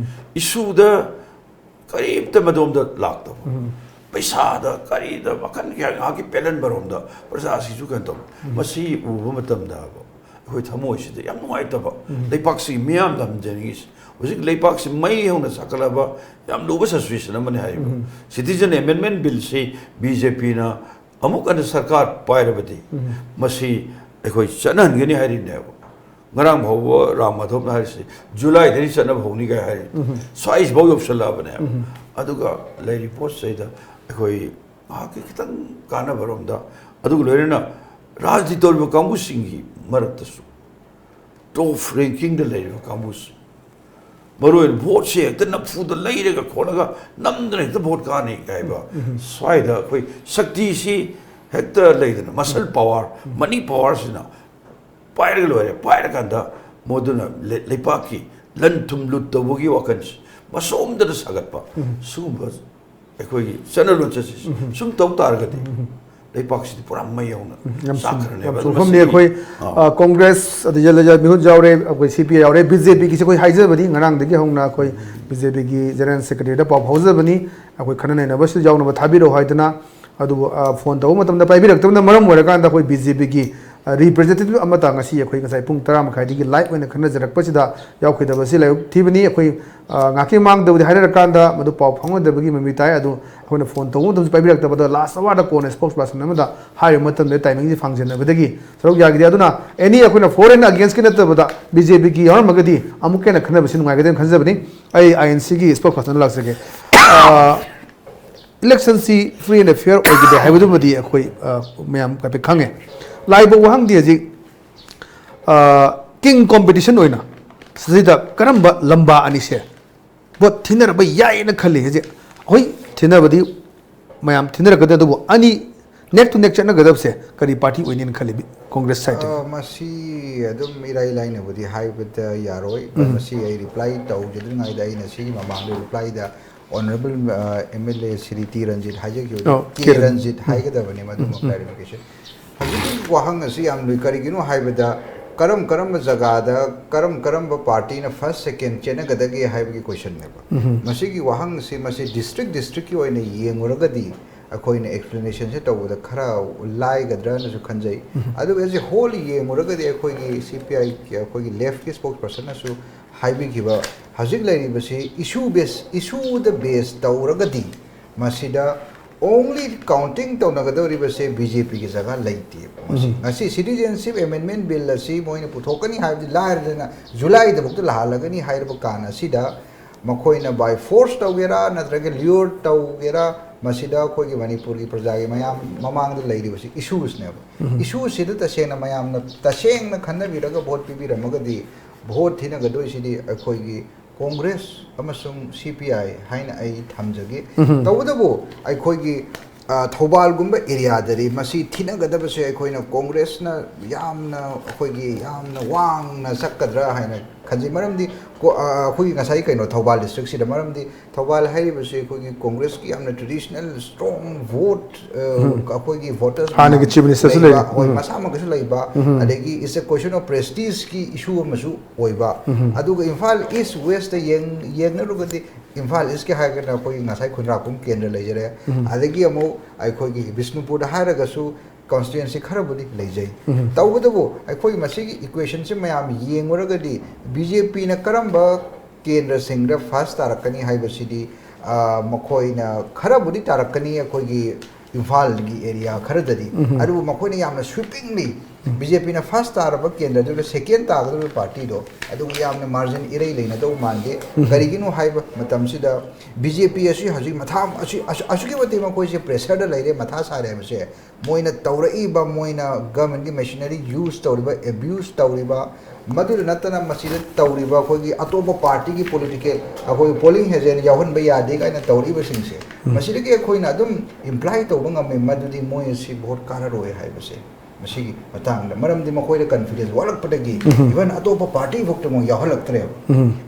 ꯏꯁꯨꯗ ꯀꯔꯤꯝꯇ ꯃꯗꯣꯝꯗ ꯂꯥꯛꯇꯕ, ꯄꯩꯁꯥꯗ ꯀꯔꯤꯗ ꯋꯥꯈꯜ ꯀꯌꯥ ꯉꯥꯏꯍꯥꯛꯀꯤ ꯄꯦꯜꯍꯟꯕꯔꯣꯝꯗ ꯄ꯭ꯔꯖꯥꯁꯤꯁꯨ ꯀꯩꯅꯣ ꯇꯧꯕ꯫ ꯃꯁꯤ ꯎꯕ ꯃꯇꯝꯗ ꯑꯩꯈꯣꯏ ꯊꯃꯣꯏꯁꯤꯗ ꯌꯥꯝ ꯅꯨꯡꯉꯥꯏꯇꯕ, ꯂꯩꯄꯥꯛꯁꯤꯒꯤ ꯃꯤꯌꯥꯝꯗ ꯍꯟꯖꯅꯤꯡꯉꯤꯁꯤ꯫ ꯍꯧꯖꯤꯛ ꯂꯩꯄꯥꯛꯁꯤ ꯃꯩ ꯍꯧꯅ ꯆꯥꯛꯈꯠꯂꯕ ꯌꯥꯝ ꯂꯨꯕ ꯁꯤꯆꯨꯋꯦꯁꯟ ꯑꯃꯅꯤ ꯍꯥꯏꯔꯤꯕ꯫ ꯁꯤꯇꯤꯖꯟ ꯑꯦꯃꯦꯟꯃꯦꯟ ꯕꯤꯜꯁꯤ ꯕꯤ ꯖꯦ ꯄꯤꯅ ꯑꯃꯨꯛ ꯍꯟꯅ ꯁꯔꯀꯥꯔ ꯄꯥꯏꯔꯕꯗꯤ ꯃꯁꯤ ꯑꯩꯈꯣꯏ ꯆꯠꯅꯍꯟꯒꯅꯤ ꯍꯥꯏꯔꯤꯅꯦꯕ꯫ ꯉꯔꯥꯡ ꯐꯥꯎꯕ ꯔꯥꯝ ꯃꯥꯙꯕꯅ ꯍꯥꯏꯔꯤꯁꯤ ꯖꯨꯂꯥꯏꯗꯒꯤ ꯆꯠꯅꯕ ꯍꯧꯅꯤ ꯀꯥꯏ ꯍꯥꯏꯔꯤ꯫ ꯁ꯭ꯋꯥꯏꯁꯤꯐꯥꯎ ꯌꯧꯁꯜꯂꯛꯑꯕꯅꯦꯕ꯫ ꯑꯗꯨꯒ ꯂꯩꯔꯤꯕ ꯄꯣꯠꯁꯤꯗꯩꯗ ꯑꯩꯈꯣꯏ ꯉꯥꯏꯍꯥꯛꯀꯤ ꯈꯤꯇꯪ ꯀꯥꯟꯅꯕꯔꯣꯝꯗ, ꯑꯗꯨꯒ ꯂꯣꯏꯅꯅ ꯔꯥꯖꯅꯤꯇꯤ ꯇꯧꯔꯤꯕ ꯀꯥꯡꯕꯨꯁꯤꯡꯒꯤ ꯃꯔꯛꯇꯁꯨ ꯇꯣꯞ ꯔꯦꯡꯀꯤꯡꯗ ꯂꯩꯔꯤꯕ ꯀꯥꯡꯕꯨꯁꯤ, ꯃꯔꯨꯑꯣꯏꯅ ꯚꯣꯠꯁꯦ ꯍꯦꯛꯇ ꯅꯝꯐꯨꯗ ꯂꯩꯔꯒ ꯈꯣꯠꯂꯒ ꯅꯝꯗꯅ ꯍꯦꯛꯇ ꯚꯣꯠ ꯀꯥꯟꯅꯤ ꯍꯥꯏꯕ, ꯁ꯭ꯋꯥꯏꯗ ꯑꯩꯈꯣꯏ ꯁꯛꯇꯤꯁꯤ ꯍꯦꯛꯇ ꯂꯩꯗꯅ, ꯃꯁꯜ ꯄꯋꯥꯔ, ꯃꯅꯤ ꯄꯋꯥꯔꯁꯤꯅ ꯄꯥꯏꯔꯒ ꯂꯣꯏꯔꯦ꯫ ꯄꯥꯏꯔꯀꯥꯟꯗ ꯃꯗꯨꯅ ꯂꯩ-, ꯂꯩꯄꯥꯛꯀꯤ ꯂꯟ ꯊꯨꯝ ꯂꯨꯠ ꯇꯧꯕꯒꯤ ꯋꯥꯈꯜꯁꯤ ꯃꯁꯣꯝꯗꯅ ꯁꯥꯒꯠꯄ, ꯁꯤꯒꯨꯝꯕ ꯑꯩꯈꯣꯏꯒꯤ ꯆꯠꯅ ꯂꯣꯟꯆꯠꯁꯤ ꯁꯨꯝ ꯇꯧ ꯇꯥꯔꯒꯗꯤ ꯂꯩꯄꯥꯛꯁꯤꯗꯤ ꯄꯨꯔꯥ ꯃꯩ ꯍꯧꯅ ꯌꯥꯝ ꯆꯨꯝ-, ꯆꯥꯛꯈ꯭ꯔꯅꯦꯕ꯫ ꯌꯥꯝ ꯑꯗꯨ ꯆꯨꯝꯕ ꯃꯁꯤ, ꯋꯥꯐꯝꯅꯤ꯫ ꯑꯩꯈꯣꯏ, ꯑꯥ꯫ ꯑ, ꯀꯣꯡꯒ꯭ꯔꯦꯁ, ꯑꯗꯩ ꯖꯂꯖ ꯃꯤꯍꯨꯠ ꯌꯥꯎꯔꯦ, ꯑꯩꯈꯣꯏ ꯁꯤ ꯄꯤ ꯑꯥꯏ ꯌꯥꯎꯔꯦ, ꯕꯤ ꯖꯦ ꯄꯤꯒꯤꯁꯦ ꯑꯩꯈꯣꯏ ꯍꯥꯏꯖꯕꯅꯤ, ꯉꯔꯥꯡꯗꯒꯤ ꯍꯧꯅ ꯑꯩꯈꯣꯏ ꯕꯤ ꯖꯦ ꯄꯤꯒꯤ ꯖꯦꯅꯔꯦꯜ ꯁꯦꯀ꯭ꯔꯦꯇꯔꯤꯗ ꯄꯥꯎ ꯐꯥꯎꯖꯕꯅꯤ, ꯑꯩꯈꯣꯏ ꯈꯟꯅ ꯅꯩꯅꯕꯁꯤꯗ ꯌꯥꯎꯅꯕ ꯊꯥꯕꯤꯔꯛꯑꯣ ꯍꯥꯏꯗꯅ꯫ ꯑꯗꯨꯕꯨ, ꯑ, ꯐꯣꯟ ꯇꯧꯕ ꯃꯇꯝꯗ ꯄꯥꯏꯕꯤꯔꯛꯇꯕꯅ ꯃꯔꯝ ꯑꯣꯏꯔꯀꯥꯟꯗ ꯑꯩꯈꯣꯏ ꯕꯤ ꯖꯦ ꯄꯤꯒꯤ, ꯑ, ꯔꯤꯄ꯭ꯔꯖꯦꯟꯇꯦꯇꯤꯚ ꯑꯃꯇ ꯉꯁꯤ ꯑꯩꯈꯣꯏ ꯉꯁꯥꯏ ꯄꯨꯡ ꯇꯔꯥ ꯃꯈꯥꯏꯗꯒꯤ ꯂꯥꯏꯚ ꯑꯣꯏꯅ ꯈꯟꯅꯖꯔꯛꯄꯁꯤꯗ ꯌꯥꯎꯈꯤꯗꯕꯁꯤ ꯂꯥꯏꯕꯛ ꯊꯤꯕꯅꯤ꯫ ꯑꯩꯈꯣꯏ, ꯑ, ꯉꯥꯏꯍꯥꯛꯀꯤ ꯃꯃꯥꯡꯗꯕꯨꯗꯤ ꯍꯥꯏꯅꯔꯀꯥꯟꯗ ꯃꯗꯨ ꯄꯥꯎ ꯐꯥꯎꯅꯗꯕꯒꯤ ꯃꯃꯤ ꯇꯥꯏ꯫ ꯑꯗꯨ ꯑꯩꯈꯣꯏꯅ ꯐꯣꯟ ꯇꯧꯕ ꯃꯇꯝꯗꯁꯨ ꯄꯥꯏꯕꯤꯔꯛꯇꯕꯗ ꯂꯥꯁ ꯑꯋꯥꯔꯗ ꯀꯣꯟꯅ ꯁ꯭ꯄꯣꯛꯁ ꯄꯥꯔꯁꯟ ꯑꯃꯗ ꯍꯥꯏꯔꯤꯕ ꯃꯇꯝꯗ ꯇꯥꯏꯃꯤꯡꯁꯤ ꯐꯪꯖꯟꯅꯕꯗꯒꯤ ꯁꯔꯨꯛ ꯌꯥꯈꯤꯗꯦ꯫ ꯑꯗꯨꯅ ꯑꯦꯅꯤ ꯑꯩꯈꯣꯏꯅ ꯐꯣꯔ ꯑꯦꯟ ꯑꯒꯦꯟꯁꯀꯤ ꯅꯠꯇꯕꯗ ꯕꯤ ꯖꯦ ꯄꯤꯒꯤ ꯌꯥꯎꯔꯝꯃꯒꯗꯤ ꯑꯃꯨꯛꯀ ꯍꯦꯟꯅ ꯈꯟꯅꯕꯁꯤ ꯅꯨꯡꯉꯥꯏꯒꯗꯦꯅ ꯈꯟꯖꯕꯅꯤ꯫ ꯑꯩ ꯑꯥꯏ ꯑꯦꯟ ꯁꯤꯒꯤ ꯁ꯭ꯄꯣꯛꯁ ꯄꯥꯔꯁꯟꯗ ꯂꯥꯛꯆꯒꯦ꯫ ꯑ, ꯏꯂꯦꯛꯁꯟꯁꯤ ꯐ꯭ꯔꯤ ꯑꯦꯟ ꯐꯤꯌꯔ ꯑꯣꯏꯈꯤꯗꯦ ꯍꯥꯏꯕꯗꯨꯃꯗꯤ ꯑꯩꯈꯣꯏ, ꯑ, ꯃꯌꯥꯝ ꯍꯥꯏꯐꯦꯠ ꯈꯪꯉꯦ꯫ ꯂꯥꯛꯏꯕ ꯋꯥꯍꯪꯗꯤ ꯍꯧꯖꯤꯛ, ꯑ, ꯀꯤꯡ ꯀꯣꯝꯄꯤꯇꯤꯁꯟ ꯑꯣꯏꯅ ꯁꯤꯗ ꯀꯔꯝꯕ ꯂꯝꯕꯥ ꯑꯅꯤꯁꯦ ꯚꯣꯠ ꯊꯤꯅꯔꯕ ꯌꯥꯏꯌꯦꯅ ꯈꯜꯂꯤ? ꯍꯧꯖꯤꯛ ꯑꯩꯈꯣꯏ ꯊꯤꯟꯅꯕꯗꯤ ꯃꯌꯥꯝ ꯊꯤꯟꯅꯔꯛꯀꯗ, ꯑꯗꯨꯕꯨ ꯑꯅꯤ neck to neck ꯆꯠꯅꯒꯗꯕꯁꯦ ꯀꯔꯤ ꯄꯥꯔꯇꯤ ꯑꯣꯏꯅꯤꯅ ꯈꯜꯂꯤ ꯀꯣꯡꯒ꯭ꯔꯦꯁ ꯁꯥꯏꯠꯇꯒꯤ? ꯑ, ꯃꯁꯤ ꯑꯗꯨꯝ ꯏꯔꯥꯏ ꯂꯥꯏꯅꯕꯨꯗꯤ ꯍꯥꯏꯕꯗ ꯌꯥꯔꯣꯏ꯫ ꯃꯁꯤ ꯑꯩ ꯔꯤꯄ꯭ꯂꯥꯏ ꯇꯧꯖꯗ꯭ꯔꯤꯉꯩꯗ ꯑꯩꯅ ꯁꯤꯒꯤ ꯃꯃꯥꯡꯗ ꯔꯤꯄ꯭ꯂꯥꯏꯗ honourable M L A Shri T Ranjit ꯍꯥꯏꯖꯈꯤꯕꯗꯣ, ꯑꯣ, ꯀꯦ ꯀꯦ ꯔꯟ-, ꯔꯟꯖꯤꯠ ꯍꯥꯏꯒꯗꯕꯅꯤ, ꯃꯗꯨꯃ ꯀ꯭ꯂꯥꯔꯤꯐꯤꯀꯦꯁꯟ꯫ ꯍꯧꯖꯤꯛꯀꯤ ꯋꯥꯍꯪ ꯑꯁꯤ ꯌꯥꯝ ꯂꯨꯏ꯫ ꯀꯔꯤꯒꯤꯅꯣ ꯍꯥꯏꯕꯗ, ꯀꯔꯝ ꯀꯔꯝꯕ ꯖꯒꯥꯗ ꯀꯔꯝ ꯀꯔꯝꯕ ꯄꯥꯔꯇꯤꯅ ꯐꯥꯔꯁ, ꯁꯦꯀꯦꯟ ꯆꯦꯟꯅꯒꯗꯒꯦ ꯍꯥꯏꯕꯒꯤ ꯀꯣꯏꯁꯟꯅꯦꯕ꯫ ꯃꯁꯤꯒꯤ ꯋꯥꯍꯪꯁꯤ, ꯃꯁꯤ ꯗꯤꯁꯇ꯭ꯔꯤꯛ ꯗꯤꯁꯇ꯭ꯔꯤꯛꯀꯤ ꯑꯣꯏꯅ ꯌꯦꯡꯉꯨꯔꯒꯗꯤ ꯑꯩꯈꯣꯏꯅ ꯑꯦꯛꯁꯄ꯭ꯂꯦꯅꯦꯁꯟꯁꯦ ꯇꯧꯕꯗ ꯈꯔ ꯂꯥꯏꯒꯗ꯭ꯔꯅꯁꯨ ꯈꯟꯖꯩ꯫ ꯑꯗꯨꯒ ꯑꯦꯁ ꯑꯦ ꯍꯣꯜ ꯌꯦꯡꯉꯨꯔꯒꯗꯤ ꯑꯩꯈꯣꯏꯒꯤ ꯁꯤ ꯄꯤ ꯑꯥꯏ, ꯑꯩꯈꯣꯏꯒꯤ ꯂꯦꯐꯀꯤ ꯁ꯭ꯄꯣꯛꯁ ꯄꯔꯁꯟꯅꯁꯨ ꯍꯥꯏꯕꯤꯈꯤꯕ, ꯍꯧꯖꯤꯛ ꯂꯩꯔꯤꯕꯁꯤ ꯏꯁꯨ ꯕꯦꯁ, ꯏꯁꯨꯗ ꯕꯦꯁ ꯇꯧꯔꯒꯗꯤ ꯃꯁꯤꯗ only counting ꯇꯧꯅꯒꯗꯧꯔꯤꯕꯁꯦ ꯕꯤ ꯖꯦ ꯄꯤꯒꯤ ꯖꯒꯥ ꯂꯩꯇꯦꯕ꯫ ꯃꯁꯤ, ꯉꯁꯤ ꯁꯤꯇꯤꯖꯦꯟꯁꯤꯞ ꯑꯦꯃꯦꯟꯃꯦꯟ ꯕꯤꯜ ꯑꯁꯤ ꯃꯣꯏꯅ ꯄꯨꯊꯣꯛꯀꯅꯤ ꯍꯥꯏꯕꯗꯤ ꯂꯥꯏꯔꯗꯅ, ꯖꯨꯂꯥꯏꯗꯐꯥꯎꯗ ꯂꯥꯛꯍꯜꯂꯒꯅꯤ ꯍꯥꯏꯔꯕ ꯀꯥꯟ ꯑꯁꯤꯗ ꯃꯈꯣꯏꯅ by force ꯇꯧꯒꯦꯔꯥ ꯅꯠꯇ꯭ꯔꯒ ꯂ꯭ꯌꯨꯔ ꯇꯧꯒꯦꯔꯥ, ꯃꯁꯤꯗ ꯑꯩꯈꯣꯏꯒꯤ ꯃꯅꯤꯄꯨꯔꯒꯤ ꯄ꯭ꯔꯖꯥꯒꯤ ꯃꯌꯥꯝ ꯃꯃꯥꯡꯗ ꯂꯩꯔꯤꯕꯁꯤ ꯏꯁꯨꯁꯅꯦꯕ꯫ ꯏꯁꯨꯁꯤꯗ ꯇꯁꯦꯡꯅ ꯃꯌꯥꯝꯅ ꯇꯁꯦꯡꯅ ꯈꯟꯅꯕꯤꯔꯒ ꯚꯣꯠ ꯄꯤꯕꯤꯔꯝꯃꯒꯗꯤ ꯚꯣꯠ ꯊꯤꯅꯒꯗꯣꯏꯁꯤꯗꯤ ꯑꯩꯈꯣꯏꯒꯤ ꯀꯣꯡꯒ꯭ꯔꯦꯁ ꯑꯃꯁꯨꯡ ꯁꯤ ꯄꯤ ꯑꯥꯏ ꯍꯥꯏꯅ ꯑꯩ ꯊꯝꯖꯒꯦ꯫ ꯇꯧꯕꯇꯕꯨ ꯑꯩꯈꯣꯏꯒꯤ, ꯑ, ꯊꯧꯕꯥꯜꯒꯨꯝꯕ ꯑꯦꯔꯤꯌꯥꯗꯗꯤ ꯃꯁꯤ ꯊꯤꯅꯒꯗꯕꯁꯦ ꯑꯩꯈꯣꯏꯅ ꯀꯣꯡꯒ꯭ꯔꯦꯁꯅ ꯌꯥꯝꯅ, ꯑꯩꯈꯣꯏꯒꯤ ꯌꯥꯝꯅ ꯋꯥꯡꯅ ꯆꯠꯀꯗ꯭ꯔꯥ ꯍꯥꯏꯅ ꯈꯟꯖꯩ꯫ ꯃꯔꯝꯗꯤ ꯀꯣ-, ꯑ, ꯑꯩꯈꯣꯏꯒꯤ ꯉꯁꯥꯏ ꯀꯩꯅꯣ ꯊꯧꯕꯥꯜ ꯗꯤꯁꯇ꯭ꯔꯤꯛꯁꯤꯗ, ꯃꯔꯝꯗꯤ ꯊꯧꯕꯥꯜ ꯍꯥꯏꯔꯤꯕꯁꯤ ꯑꯩꯈꯣꯏꯒꯤ ꯀꯣꯡꯒ꯭ꯔꯦꯁꯀꯤ ꯌꯥꯝꯅ ꯇ꯭ꯔꯦꯗꯤꯁꯅꯦꯜ ꯁ꯭ꯇ꯭ꯔꯣꯡ ꯚꯣꯠ, ꯑ, ꯑꯩꯈꯣꯏꯒꯤ ꯚꯣꯇꯔꯁ ꯍꯥꯟꯅꯒꯤ ꯆꯤꯐ ꯃꯤꯅꯤꯁꯇꯔꯁꯨ ꯂꯩꯕ, ꯂꯩꯔꯤ꯫ ꯍꯣꯏ, ꯃꯁꯥꯃꯛꯀꯁꯨ ꯂꯩꯕ, ꯑꯗꯒꯤ it's a question of prestige ꯀꯤ ꯏꯁꯨ ꯑꯃꯁꯨ ꯑꯣꯏꯕ꯫ ꯑꯗꯨꯒ ꯏꯝꯐꯥꯜ ꯏꯁ ꯋꯦꯁꯇ ꯌꯦꯡ-, ꯌꯦꯡꯅꯔꯨꯒꯗꯤ, ꯏꯝꯐꯥꯜ ꯏꯁꯀꯤ ꯍꯥꯏꯔꯒꯅ ꯑꯩꯈꯣꯏꯒꯤ ꯉꯁꯥꯏ ꯈꯨꯟꯗ꯭ꯔꯥꯛꯄꯝ ꯀꯦꯟꯗ꯭ꯔ ꯂꯩꯖꯔꯦ꯫ ꯑꯗꯒꯤ ꯑꯃꯨꯛ ꯑꯩꯈꯣꯏꯒꯤ ꯕꯤꯁꯅꯨꯄꯨꯔꯗ ꯍꯥꯏꯔꯒꯁꯨ ꯀꯟꯁꯇꯤꯇ꯭ꯋꯦꯟꯁꯤ ꯈꯔꯕꯨꯗꯤ ꯂꯩꯖꯩ꯫ ꯇꯧꯕꯇꯕꯨ ꯑꯩꯈꯣꯏ ꯃꯁꯤꯒꯤ ꯏꯀ꯭ꯋꯦꯁꯟꯁꯤ ꯃꯌꯥꯝ ꯌꯦꯡꯉꯨꯔꯒꯗꯤ ꯕꯤ ꯖꯦ ꯄꯤꯅ ꯀꯔꯝꯕ ꯀꯦꯟꯗ꯭ꯔꯁꯤꯡꯗ ꯐꯥꯔꯁ ꯇꯥꯔꯛꯀꯅꯤ ꯍꯥꯏꯕꯁꯤꯗꯤ, ꯑ, ꯃꯈꯣꯏꯅ ꯈꯔꯕꯨꯗꯤ ꯇꯥꯔꯛꯀꯅꯤ ꯑꯩꯈꯣꯏꯒꯤ ꯏꯝꯐꯥꯜꯒꯤ ꯑꯦꯔꯤꯌꯥ ꯈꯔꯗꯗꯤ꯫ ꯑꯗꯨꯕꯨ ꯃꯈꯣꯏꯅ ꯌꯥꯝꯅ ꯁ꯭ꯋꯤꯄꯤꯡꯂꯤ ꯕꯤ ꯖꯦ ꯄꯤꯅ ꯐꯥꯔꯁ ꯇꯥꯔꯕ ꯀꯦꯟꯗ꯭ꯔꯗꯨꯗ ꯁꯦꯀꯦꯟ ꯇꯥꯒꯗꯧꯔꯤꯕ ꯄꯥꯔꯇꯤꯗꯣ ꯑꯗꯨꯒ ꯌꯥꯝꯅ ꯃꯥꯔꯖꯤꯟ ꯏꯔꯩ ꯂꯩꯅꯗꯧ ꯃꯥꯟꯗꯦ꯫ ꯀꯔꯤꯒꯤꯅꯣ ꯍꯥꯏꯕ ꯃꯇꯝꯁꯤꯗ ꯕꯤ ꯖꯦ ꯄꯤ ꯑꯁꯤ ꯍꯧꯖꯤꯛ ꯃꯊꯥ ꯑꯁꯤ-, ꯑꯁꯨ-, ꯑꯁꯨꯛꯀꯤ ꯃꯇꯤꯛ ꯃꯈꯣꯏꯁꯦ ꯄ꯭ꯔꯦꯁꯔꯗ ꯂꯩꯔꯦ, ꯃꯊꯥ ꯁꯥꯔꯦ ꯍꯥꯏꯕꯁꯦ꯫ ꯃꯣꯏꯅ ꯇꯧꯔꯛꯏꯕ, ꯃꯣꯏꯅ ꯒꯚꯔꯟꯃꯦꯟꯒꯤ ꯃꯦꯁꯤꯅꯔꯤ ꯌꯨꯁ ꯇꯧꯔꯤꯕ, ꯑꯦꯕ꯭ꯌꯨꯁ ꯇꯧꯔꯤꯕ, ꯃꯗꯨꯗ ꯅꯠꯇꯅ ꯃꯁꯤꯗ ꯇꯧꯔꯤꯕ ꯑꯩꯈꯣꯏꯒꯤ ꯑꯇꯣꯞꯄ ꯄꯥꯔꯇꯤꯒꯤ ꯄꯣꯂꯤꯇꯤꯀꯦꯜ, ꯑꯩꯈꯣꯏ ꯄꯣꯂꯤꯡ ꯑꯦꯖꯦꯟ ꯌꯥꯎꯍꯟꯕ ꯌꯥꯗꯦ ꯀꯥꯏꯅ ꯇꯧꯔꯛꯏꯕꯁꯤꯡꯁꯦ, ꯃꯁꯤꯗꯒꯤ ꯑꯩꯈꯣꯏꯅ ꯑꯗꯨꯝ ꯏꯝꯄ꯭ꯂꯥꯏ ꯇꯧꯕ ꯉꯝꯃꯤ ꯃꯗꯨꯗꯤ ꯃꯣꯏ ꯑꯁꯤ ꯚꯣꯠ ꯀꯥꯔꯔꯣꯏ ꯍꯥꯏꯕꯁꯦ꯫ ꯃꯁꯤꯒꯤ ꯃꯇꯥꯡꯗ, ꯃꯔꯝꯗꯤ ꯃꯈꯣꯏꯗ ꯀꯟꯐꯤꯗꯦꯟꯁ ꯋꯥꯠꯂꯛꯄꯗꯒꯤ ꯏꯚꯟ ꯑꯇꯣꯞꯄ ꯄꯥꯔꯇꯤ ꯐꯥꯎꯗ ꯃꯣꯏ ꯌꯥꯎꯍꯜꯂꯛꯇ꯭ꯔꯦꯕ꯫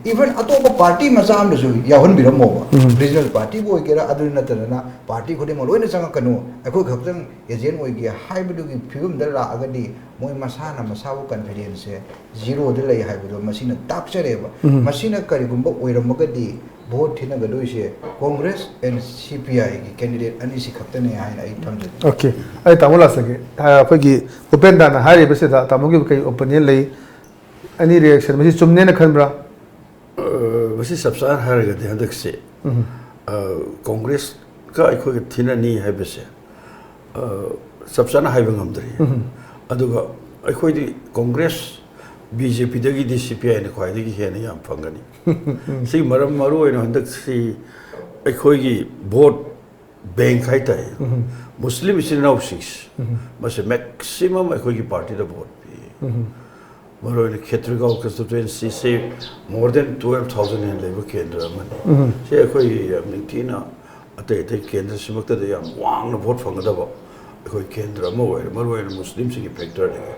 ꯏꯚꯟ ꯑꯇꯣꯞꯄ ꯄꯥꯔꯇꯤ ꯃꯆꯥ ꯑꯃꯗꯁꯨ ꯌꯥꯎꯍꯟꯕꯤꯔꯝꯃꯣꯕ, ꯔꯤꯖꯅꯦꯜ ꯄꯥꯔꯇꯤꯕꯨ ꯑꯣꯏꯒꯦꯔꯥ, ꯑꯗꯨ ꯅꯠꯇꯗꯅ ꯄꯥꯔꯇꯤ ꯈꯨꯗꯤꯡꯃꯛ ꯂꯣꯏꯅ ꯆꯪꯉꯛꯀꯅꯨ, ꯑꯩꯈꯣꯏ ꯈꯛꯇꯪ ꯑꯦꯖꯦꯟ ꯑꯣꯏꯒꯦ ꯍꯥꯏꯕꯗꯨꯒꯤ ꯐꯤꯕꯝꯗ ꯂꯥꯛꯑꯒꯗꯤ ꯃꯣꯏ ꯃꯁꯥꯅ ꯃꯁꯥꯕꯨ ꯀꯟꯐꯤꯗꯦꯟꯁꯁꯦ ꯖꯤꯔꯣꯗ ꯂꯩ ꯍꯥꯏꯕꯗꯣ ꯃꯁꯤꯅ ꯇꯥꯛꯆꯔꯦꯕ꯫ ꯃꯁꯤꯅ ꯀꯔꯤꯒꯨꯝꯕ ꯑꯣꯏꯔꯝꯃꯒꯗꯤ ꯚꯣꯠ ꯊꯤꯅꯒꯗꯣꯏꯁꯦ ꯀꯣꯡꯒ꯭ꯔꯦꯁ ꯑꯦꯟ ꯁꯤ ꯄꯤ ꯑꯥꯏꯒꯤ ꯀꯦꯟꯗꯤꯗꯦꯠ ꯑꯅꯤꯁꯤ ꯈꯛꯇꯅꯦ ꯍꯥꯏꯅ ꯑꯩ ꯊꯝꯖꯒꯦ꯫ ꯑꯣꯀꯦ, ꯑꯩ ꯇꯥꯃꯣ ꯂꯥꯛꯆꯒꯦ꯫ ꯑ, ꯑꯩꯈꯣꯏꯒꯤ ꯎꯄꯦꯟꯗꯥꯅ ꯍꯥꯏꯔꯤꯕꯁꯤꯗ ꯇꯥꯃꯣꯒꯤ ꯀꯩ ꯑꯣꯄꯤꯅꯤꯌꯟ ꯂꯩ? ꯑꯦꯅꯤ ꯔꯤꯌꯦꯛꯁꯟ? ꯃꯁꯤ ꯆꯨꯝꯅꯦꯅ ꯈꯟꯕ꯭ꯔꯥ? ꯑ, ꯃꯁꯤ ꯆꯞ ꯆꯥꯅ ꯍꯥꯏꯔꯒꯗꯤ ꯍꯟꯗꯛꯁꯦ, ꯑ, ꯀꯣꯡꯒ꯭ꯔꯦꯁꯀ ꯑꯩꯈꯣꯏꯒ ꯊꯤꯅꯅꯤ ꯍꯥꯏꯕꯁꯦ, ꯑ, ꯆꯞ ꯆꯥꯅ ꯍꯥꯏꯕ ꯉꯝꯗ꯭ꯔꯤ꯫ ꯑꯗꯨꯒ ꯑꯩꯈꯣꯏꯗꯤ ꯀꯣꯡꯒ꯭ꯔꯦꯁ, ꯕꯤ ꯖꯦ ꯄꯤꯗꯒꯤꯗꯤ ꯁꯤ ꯄꯤ ꯑꯥꯏꯅ ꯈ꯭ꯋꯥꯏꯗꯒꯤ ꯍꯦꯟꯅ ꯌꯥꯝ ꯐꯪꯒꯅꯤ꯫ ꯁꯤꯒꯤ ꯃꯔꯝ, ꯃꯔꯨ ꯑꯣꯏꯅ ꯍꯟꯗꯛꯁꯤ ꯑꯩꯈꯣꯏꯒꯤ ꯚꯣꯠ ꯕꯦꯡꯛ ꯍꯥꯏꯇꯥꯔꯦ, ꯃꯨꯁꯂꯤꯝ ꯏꯆꯤꯟ ꯏꯅꯥꯎꯁꯤꯡꯁꯦ, ꯃꯁꯤ ꯃꯦꯛꯁꯤꯃꯝ ꯑꯩꯈꯣꯏꯒꯤ ꯄꯥꯔꯇꯤꯗ ꯚꯣꯠ ꯄꯤ꯫ ꯃꯔꯨꯑꯣꯏꯅ ꯈꯦꯇ꯭ꯔꯤꯒꯥꯎ ꯀꯟꯁꯇꯤꯇ꯭ꯋꯦꯟꯁꯤꯁꯦ more than twelve thousand ꯍꯦꯟꯅ ꯂꯩꯕ ꯀꯦꯟꯗ꯭ꯔ ꯑꯃꯅꯤ꯫ ꯁꯤ ꯑꯩꯈꯣꯏ ꯌꯥꯝ ꯅꯤꯡꯊꯤꯅ ꯑꯇꯩ ꯑꯇꯩ ꯀꯦꯟꯗ꯭ꯔꯁꯤꯃꯛꯇꯗ ꯌꯥꯝ ꯋꯥꯡꯅ ꯚꯣꯠ ꯐꯪꯒꯗꯕ ꯑꯩꯈꯣꯏ ꯀꯦꯟꯗ꯭ꯔ ꯑꯃ ꯑꯣꯏꯔꯦ, ꯃꯔꯨꯑꯣꯏꯅ ꯃꯨꯁꯂꯤꯝꯁꯤꯡꯒꯤ ꯐꯦꯛꯇꯔꯗꯒꯤ꯫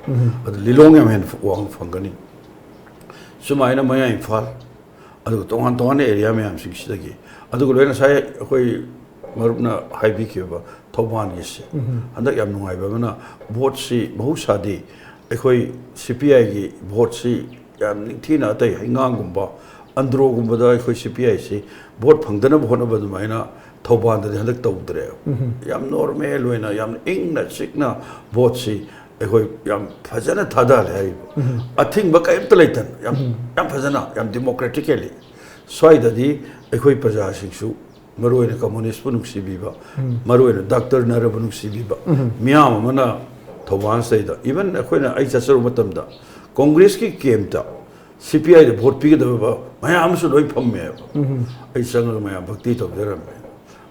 ꯑꯗꯨ ꯂꯤꯂꯣꯡ ꯌꯥꯝ ꯍꯦꯟꯅ ꯋꯥꯡꯅ ꯐꯪꯒꯅꯤ꯫ ꯁꯨꯃꯥꯏꯅ ꯃꯌꯥꯏ ꯏꯝꯐꯥꯜ, ꯑꯗꯨꯒ ꯇꯣꯉꯥꯟ ꯇꯣꯉꯥꯟꯕ ꯑꯦꯔꯤꯌꯥ ꯃꯌꯥꯝꯁꯤꯡꯁꯤꯗꯒꯤ, ꯑꯗꯨꯒ ꯂꯣꯏꯅ ꯉꯁꯥꯏ ꯑꯩꯈꯣꯏ ꯃꯔꯨꯞꯅ ꯍꯥꯏꯕꯤꯈꯤꯕ ꯊꯧꯕꯥꯜꯒꯤꯁꯦ, ꯍꯟꯗꯛ ꯌꯥꯝ ꯅꯨꯡꯉꯥꯏꯕ ꯑꯃꯅ, ꯚꯣꯠꯁꯤ ꯃꯍꯧꯁꯥꯗꯤ ꯑꯩꯈꯣꯏ ꯁꯤ ꯄꯤ ꯑꯥꯏꯒꯤ ꯚꯣꯠꯁꯤ ꯌꯥꯝ ꯅꯤꯡꯊꯤꯅ ꯑꯇꯩ ꯍꯩꯉꯥꯡꯒꯨꯝꯕ, ꯑꯟꯗ꯭ꯔꯣꯒꯨꯝꯕꯗ ꯑꯩꯈꯣꯏ ꯁꯤ ꯄꯤ ꯑꯥꯏꯁꯤ ꯚꯣꯠ ꯐꯪꯗꯅꯕ ꯍꯣꯠꯅꯕ ꯑꯗꯨꯃꯥꯏꯅ ꯊꯧꯕꯥꯜꯗꯗꯤ ꯍꯟꯗꯛ ꯇꯧꯗ꯭ꯔꯦꯕ꯫ ꯌꯥꯝ ꯅꯣꯔꯃꯦꯜ ꯑꯣꯏꯅ, ꯌꯥꯝ ꯏꯪꯅ ꯆꯤꯛꯅ ꯚꯣꯠꯁꯤ ꯑꯩꯈꯣꯏ ꯌꯥꯝ ꯐꯖꯅ ꯊꯥꯗꯍꯜꯂꯦ ꯍꯥꯏꯔꯤꯕ꯫ ꯑꯊꯤꯡꯕ ꯀꯔꯤꯝꯇ ꯂꯩꯇꯅ ꯌꯥꯝ, ꯌꯥꯝ ꯐꯖꯅ, ꯌꯥꯝ ꯗꯤꯃꯣꯀ꯭ꯔꯦꯇꯤꯀꯦꯜꯂꯤ꯫ ꯁ꯭ꯋꯥꯏꯗꯗꯤ ꯑꯩꯈꯣꯏ ꯄ꯭ꯔꯖꯥꯁꯤꯡꯁꯨ, ꯃꯔꯨꯑꯣꯏꯅ ꯀꯝꯃꯨꯅꯤꯁꯄꯨ ꯅꯨꯡꯁꯤꯕꯤꯕ, ꯃꯔꯨꯑꯣꯏꯅ ꯗꯥꯛꯇꯔ ꯅꯔꯕꯨ ꯅꯨꯡꯁꯤꯕꯤꯕ, ꯃꯤꯌꯥꯝ ꯑꯃꯅ ꯊꯧꯕꯥꯜ ꯁꯤꯗꯩꯗ, even ꯑꯩꯈꯣꯏꯅ, ꯑꯩ ꯆꯠꯆꯔꯨꯕ ꯃꯇꯝꯗ ꯀꯣꯡꯒ꯭ꯔꯦꯁꯀꯤ ꯀꯦꯝꯇ ꯁꯤ ꯄꯤ ꯑꯥꯏꯗ ꯚꯣꯠ ꯄꯤꯒꯗꯕ ꯃꯌꯥꯝ ꯑꯃꯁꯨ ꯂꯣꯏ ꯐꯝꯃꯦꯕ꯫ ꯑꯩ ꯆꯪꯉꯒ ꯃꯌꯥꯝ ꯚꯛꯇꯤ ꯇꯧꯖꯔꯝꯃꯦ꯫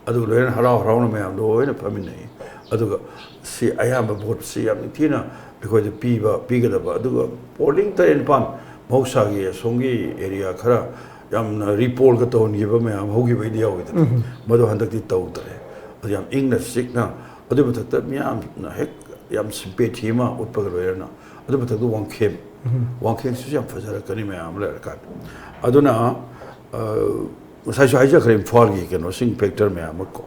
ꯑꯗꯨꯒ ꯂꯣꯏꯅ ꯍꯔꯥꯎ ꯍꯔꯥꯎꯅ ꯃꯌꯥꯝ ꯂꯣꯏꯅ ꯐꯝꯃꯤꯟꯅꯩ꯫ ꯑꯗꯨꯒ ꯁꯤ ꯑꯌꯥꯝꯕ ꯚꯣꯠꯁꯤ ꯌꯥꯝ ꯅꯤꯡꯊꯤꯅ ꯑꯩꯈꯣꯏꯗ ꯄꯤꯕ, ꯄꯤꯒꯗꯕ꯫ ꯑꯗꯨꯒ ꯄꯣꯂꯤꯡ ꯇꯔꯦꯠ ꯅꯤꯄꯥꯜ, ꯃꯍꯧꯁꯥꯒꯤ ꯑꯁꯣꯝꯒꯤ ꯑꯦꯔꯤꯌꯥ ꯈꯔ ꯌꯥꯝꯅ ꯔꯤꯄꯣꯜꯒ ꯇꯧꯍꯟꯈꯤꯕ ꯃꯌꯥꯝ ꯍꯧꯈꯤꯕꯩꯗꯤ ꯌꯥꯎꯋꯤꯗꯅ, ꯃꯗꯨ ꯍꯟꯗꯛꯇꯤ ꯇꯧꯗ꯭ꯔꯦ꯫ ꯑꯗꯨ ꯌꯥꯝ ꯏꯪꯅ ꯆꯤꯛꯅ, ꯑꯗꯨꯒꯤ ꯃꯊꯛꯇ ꯃꯤꯌꯥꯝꯅ ꯍꯦꯛ ꯌꯥꯝ ꯁꯤꯝꯄꯦꯊꯤ ꯑꯃ ꯎꯠꯄꯒ ꯂꯣꯏꯅꯅ, ꯑꯗꯨ ꯃꯊꯛꯇ ꯋꯥꯡꯈꯦꯝ, ꯋꯥꯡꯈꯦꯝꯁꯤꯁꯨ ꯌꯥꯝ ꯐꯖꯔꯛꯀꯅꯤ ꯃꯌꯥꯝ ꯑꯃ ꯂꯩꯔꯀꯥꯟꯗ꯫ ꯑꯗꯨꯅ, ꯑ, ꯉꯁꯥꯏꯁꯨ ꯍꯥꯏꯖꯈ꯭ꯔꯦ, ꯏꯝꯐꯥꯜꯒꯤ ꯀꯩꯅꯣꯁꯤꯡ, ꯐꯦꯛꯇꯔ ꯃꯌꯥꯝ ꯑꯃ ꯀꯣ꯫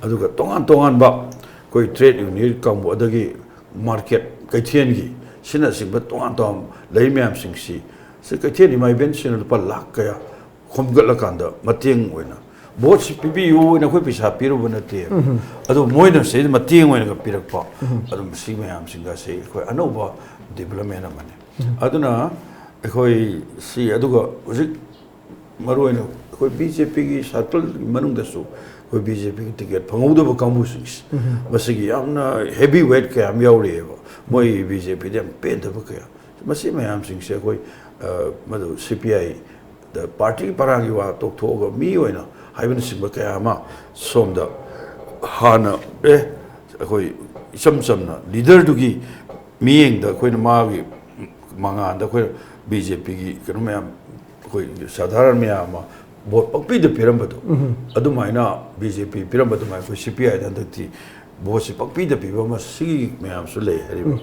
ꯑꯗꯨꯒ ꯇꯣꯉꯥꯟ ꯇꯣꯉꯥꯟꯕ ꯑꯩꯈꯣꯏ ꯇ꯭ꯔꯦꯗ ꯌꯨꯅꯤꯌꯟ ꯀꯥꯡꯕꯨ, ꯑꯗꯒꯤ ꯃꯥꯔꯀꯦꯠ, ꯀꯩꯊꯦꯜꯒꯤ, ꯁꯤꯅꯆꯤꯡꯕ ꯇꯣꯉꯥꯟ ꯇꯣꯉꯥꯟꯕ ꯂꯩ ꯃꯌꯥꯝꯁꯤꯡꯁꯤ, ꯁꯤ ꯀꯩꯊꯦꯜ ꯏꯃꯥ ꯏꯕꯦꯟꯁꯤꯡꯅ ꯂꯨꯄꯥ ꯂꯥꯈ ꯀꯌꯥ ꯈꯣꯝꯒꯠꯂꯀꯥꯟꯗ ꯃꯇꯦꯡ ꯑꯣꯏꯅ, ꯚꯣꯠꯁꯤ ꯄꯤꯕꯤꯌꯨ ꯑꯣꯏꯅ ꯑꯩꯈꯣꯏ ꯄꯩꯁꯥ ꯄꯤꯔꯨꯕ ꯅꯠꯇꯦ꯫ ꯑꯗꯨ ꯃꯣꯏꯅ ꯁꯤꯗ ꯃꯇꯦꯡ ꯑꯣꯏꯅꯒ ꯄꯤꯔꯛꯄ, ꯑꯗꯨꯝ ꯁꯤ ꯃꯌꯥꯝꯁꯤꯡꯒꯁꯤ ꯑꯩꯈꯣꯏ ꯑꯅꯧꯕ ꯗꯤꯕꯂꯞꯃꯦꯟ ꯑꯃꯅꯤ꯫ ꯑꯗꯨꯅ ꯑꯩꯈꯣꯏ ꯁꯤ, ꯑꯗꯨꯒ ꯍꯧꯖꯤꯛ ꯃꯔꯨꯑꯣꯏꯅ ꯑꯩꯈꯣꯏ ꯕꯤ ꯖꯦ ꯄꯤꯒꯤ ꯁꯥꯔꯀꯜꯒꯤ ꯃꯅꯨꯡꯗꯁꯨ ꯑꯩꯈꯣꯏ ꯕꯤ ꯖꯦ ꯄꯤꯒꯤ ꯇꯤꯀꯦꯠ ꯐꯪꯍꯧꯗꯕ ꯀꯥꯡꯕꯨꯁꯤꯡꯁꯦ, ꯃꯁꯤꯒꯤ ꯌꯥꯝꯅ ꯍꯦꯚꯤ ꯋꯦꯠ ꯀꯌꯥ ꯑꯃ ꯌꯥꯎꯔꯤꯑꯕ꯫ ꯃꯣꯏ ꯕꯤ ꯖꯦ ꯄꯤꯗ ꯌꯥꯝ ꯄꯦꯟꯗꯕ ꯀꯌꯥ, ꯃꯁꯤ ꯃꯌꯥꯝꯁꯤꯡꯁꯦ ꯑꯩꯈꯣꯏ, ꯑ, ꯃꯗꯨ ꯁꯤ ꯄꯤ ꯑꯥꯏꯗ ꯄꯥꯔꯇꯤꯒꯤ ꯄꯔꯥꯒꯤ ꯋꯥ ꯇꯣꯛꯊꯣꯛꯑꯒ ꯃꯤ ꯑꯣꯏꯅ ꯍꯥꯏꯕꯅꯆꯤꯡꯕ ꯀꯌꯥ ꯑꯃ ꯁꯣꯝꯗ ꯍꯥꯟꯅ, ꯑꯦ, ꯑꯩꯈꯣꯏ ꯏꯆꯝ ꯆꯝꯅ ꯂꯤꯗꯔꯗꯨꯒꯤ ꯃꯤꯠꯌꯦꯡꯗ ꯑꯩꯈꯣꯏꯅ ꯃꯥꯒꯤ ꯃꯉꯥꯟꯗ ꯑꯩꯈꯣꯏꯅ ꯕꯤ ꯖꯦ ꯄꯤꯒꯤ ꯀꯩꯅꯣ ꯃꯌꯥꯝ, ꯑꯩꯈꯣꯏ ꯁꯥꯙꯥꯔꯟ ꯃꯌꯥꯝ ꯑꯃ ꯚꯣꯠ ꯄꯪꯄꯤꯗ ꯄꯤꯔꯝꯕꯗꯣ, ꯑꯗꯨꯃꯥꯏꯅ ꯕꯤ ꯖꯦ ꯄꯤ ꯄꯤꯔꯝꯕ ꯑꯗꯨꯃꯥꯏꯅ ꯑꯩꯈꯣꯏ ꯁꯤ ꯄꯤ ꯑꯥꯏꯗ ꯍꯟꯗꯛꯇꯤ ꯚꯣꯠꯁꯤ ꯄꯪꯄꯤꯗ ꯄꯤꯕ ꯑꯃ, ꯁꯤꯒꯤ ꯃꯌꯥꯝꯁꯨ ꯂꯩ ꯍꯥꯏꯔꯤꯕ꯫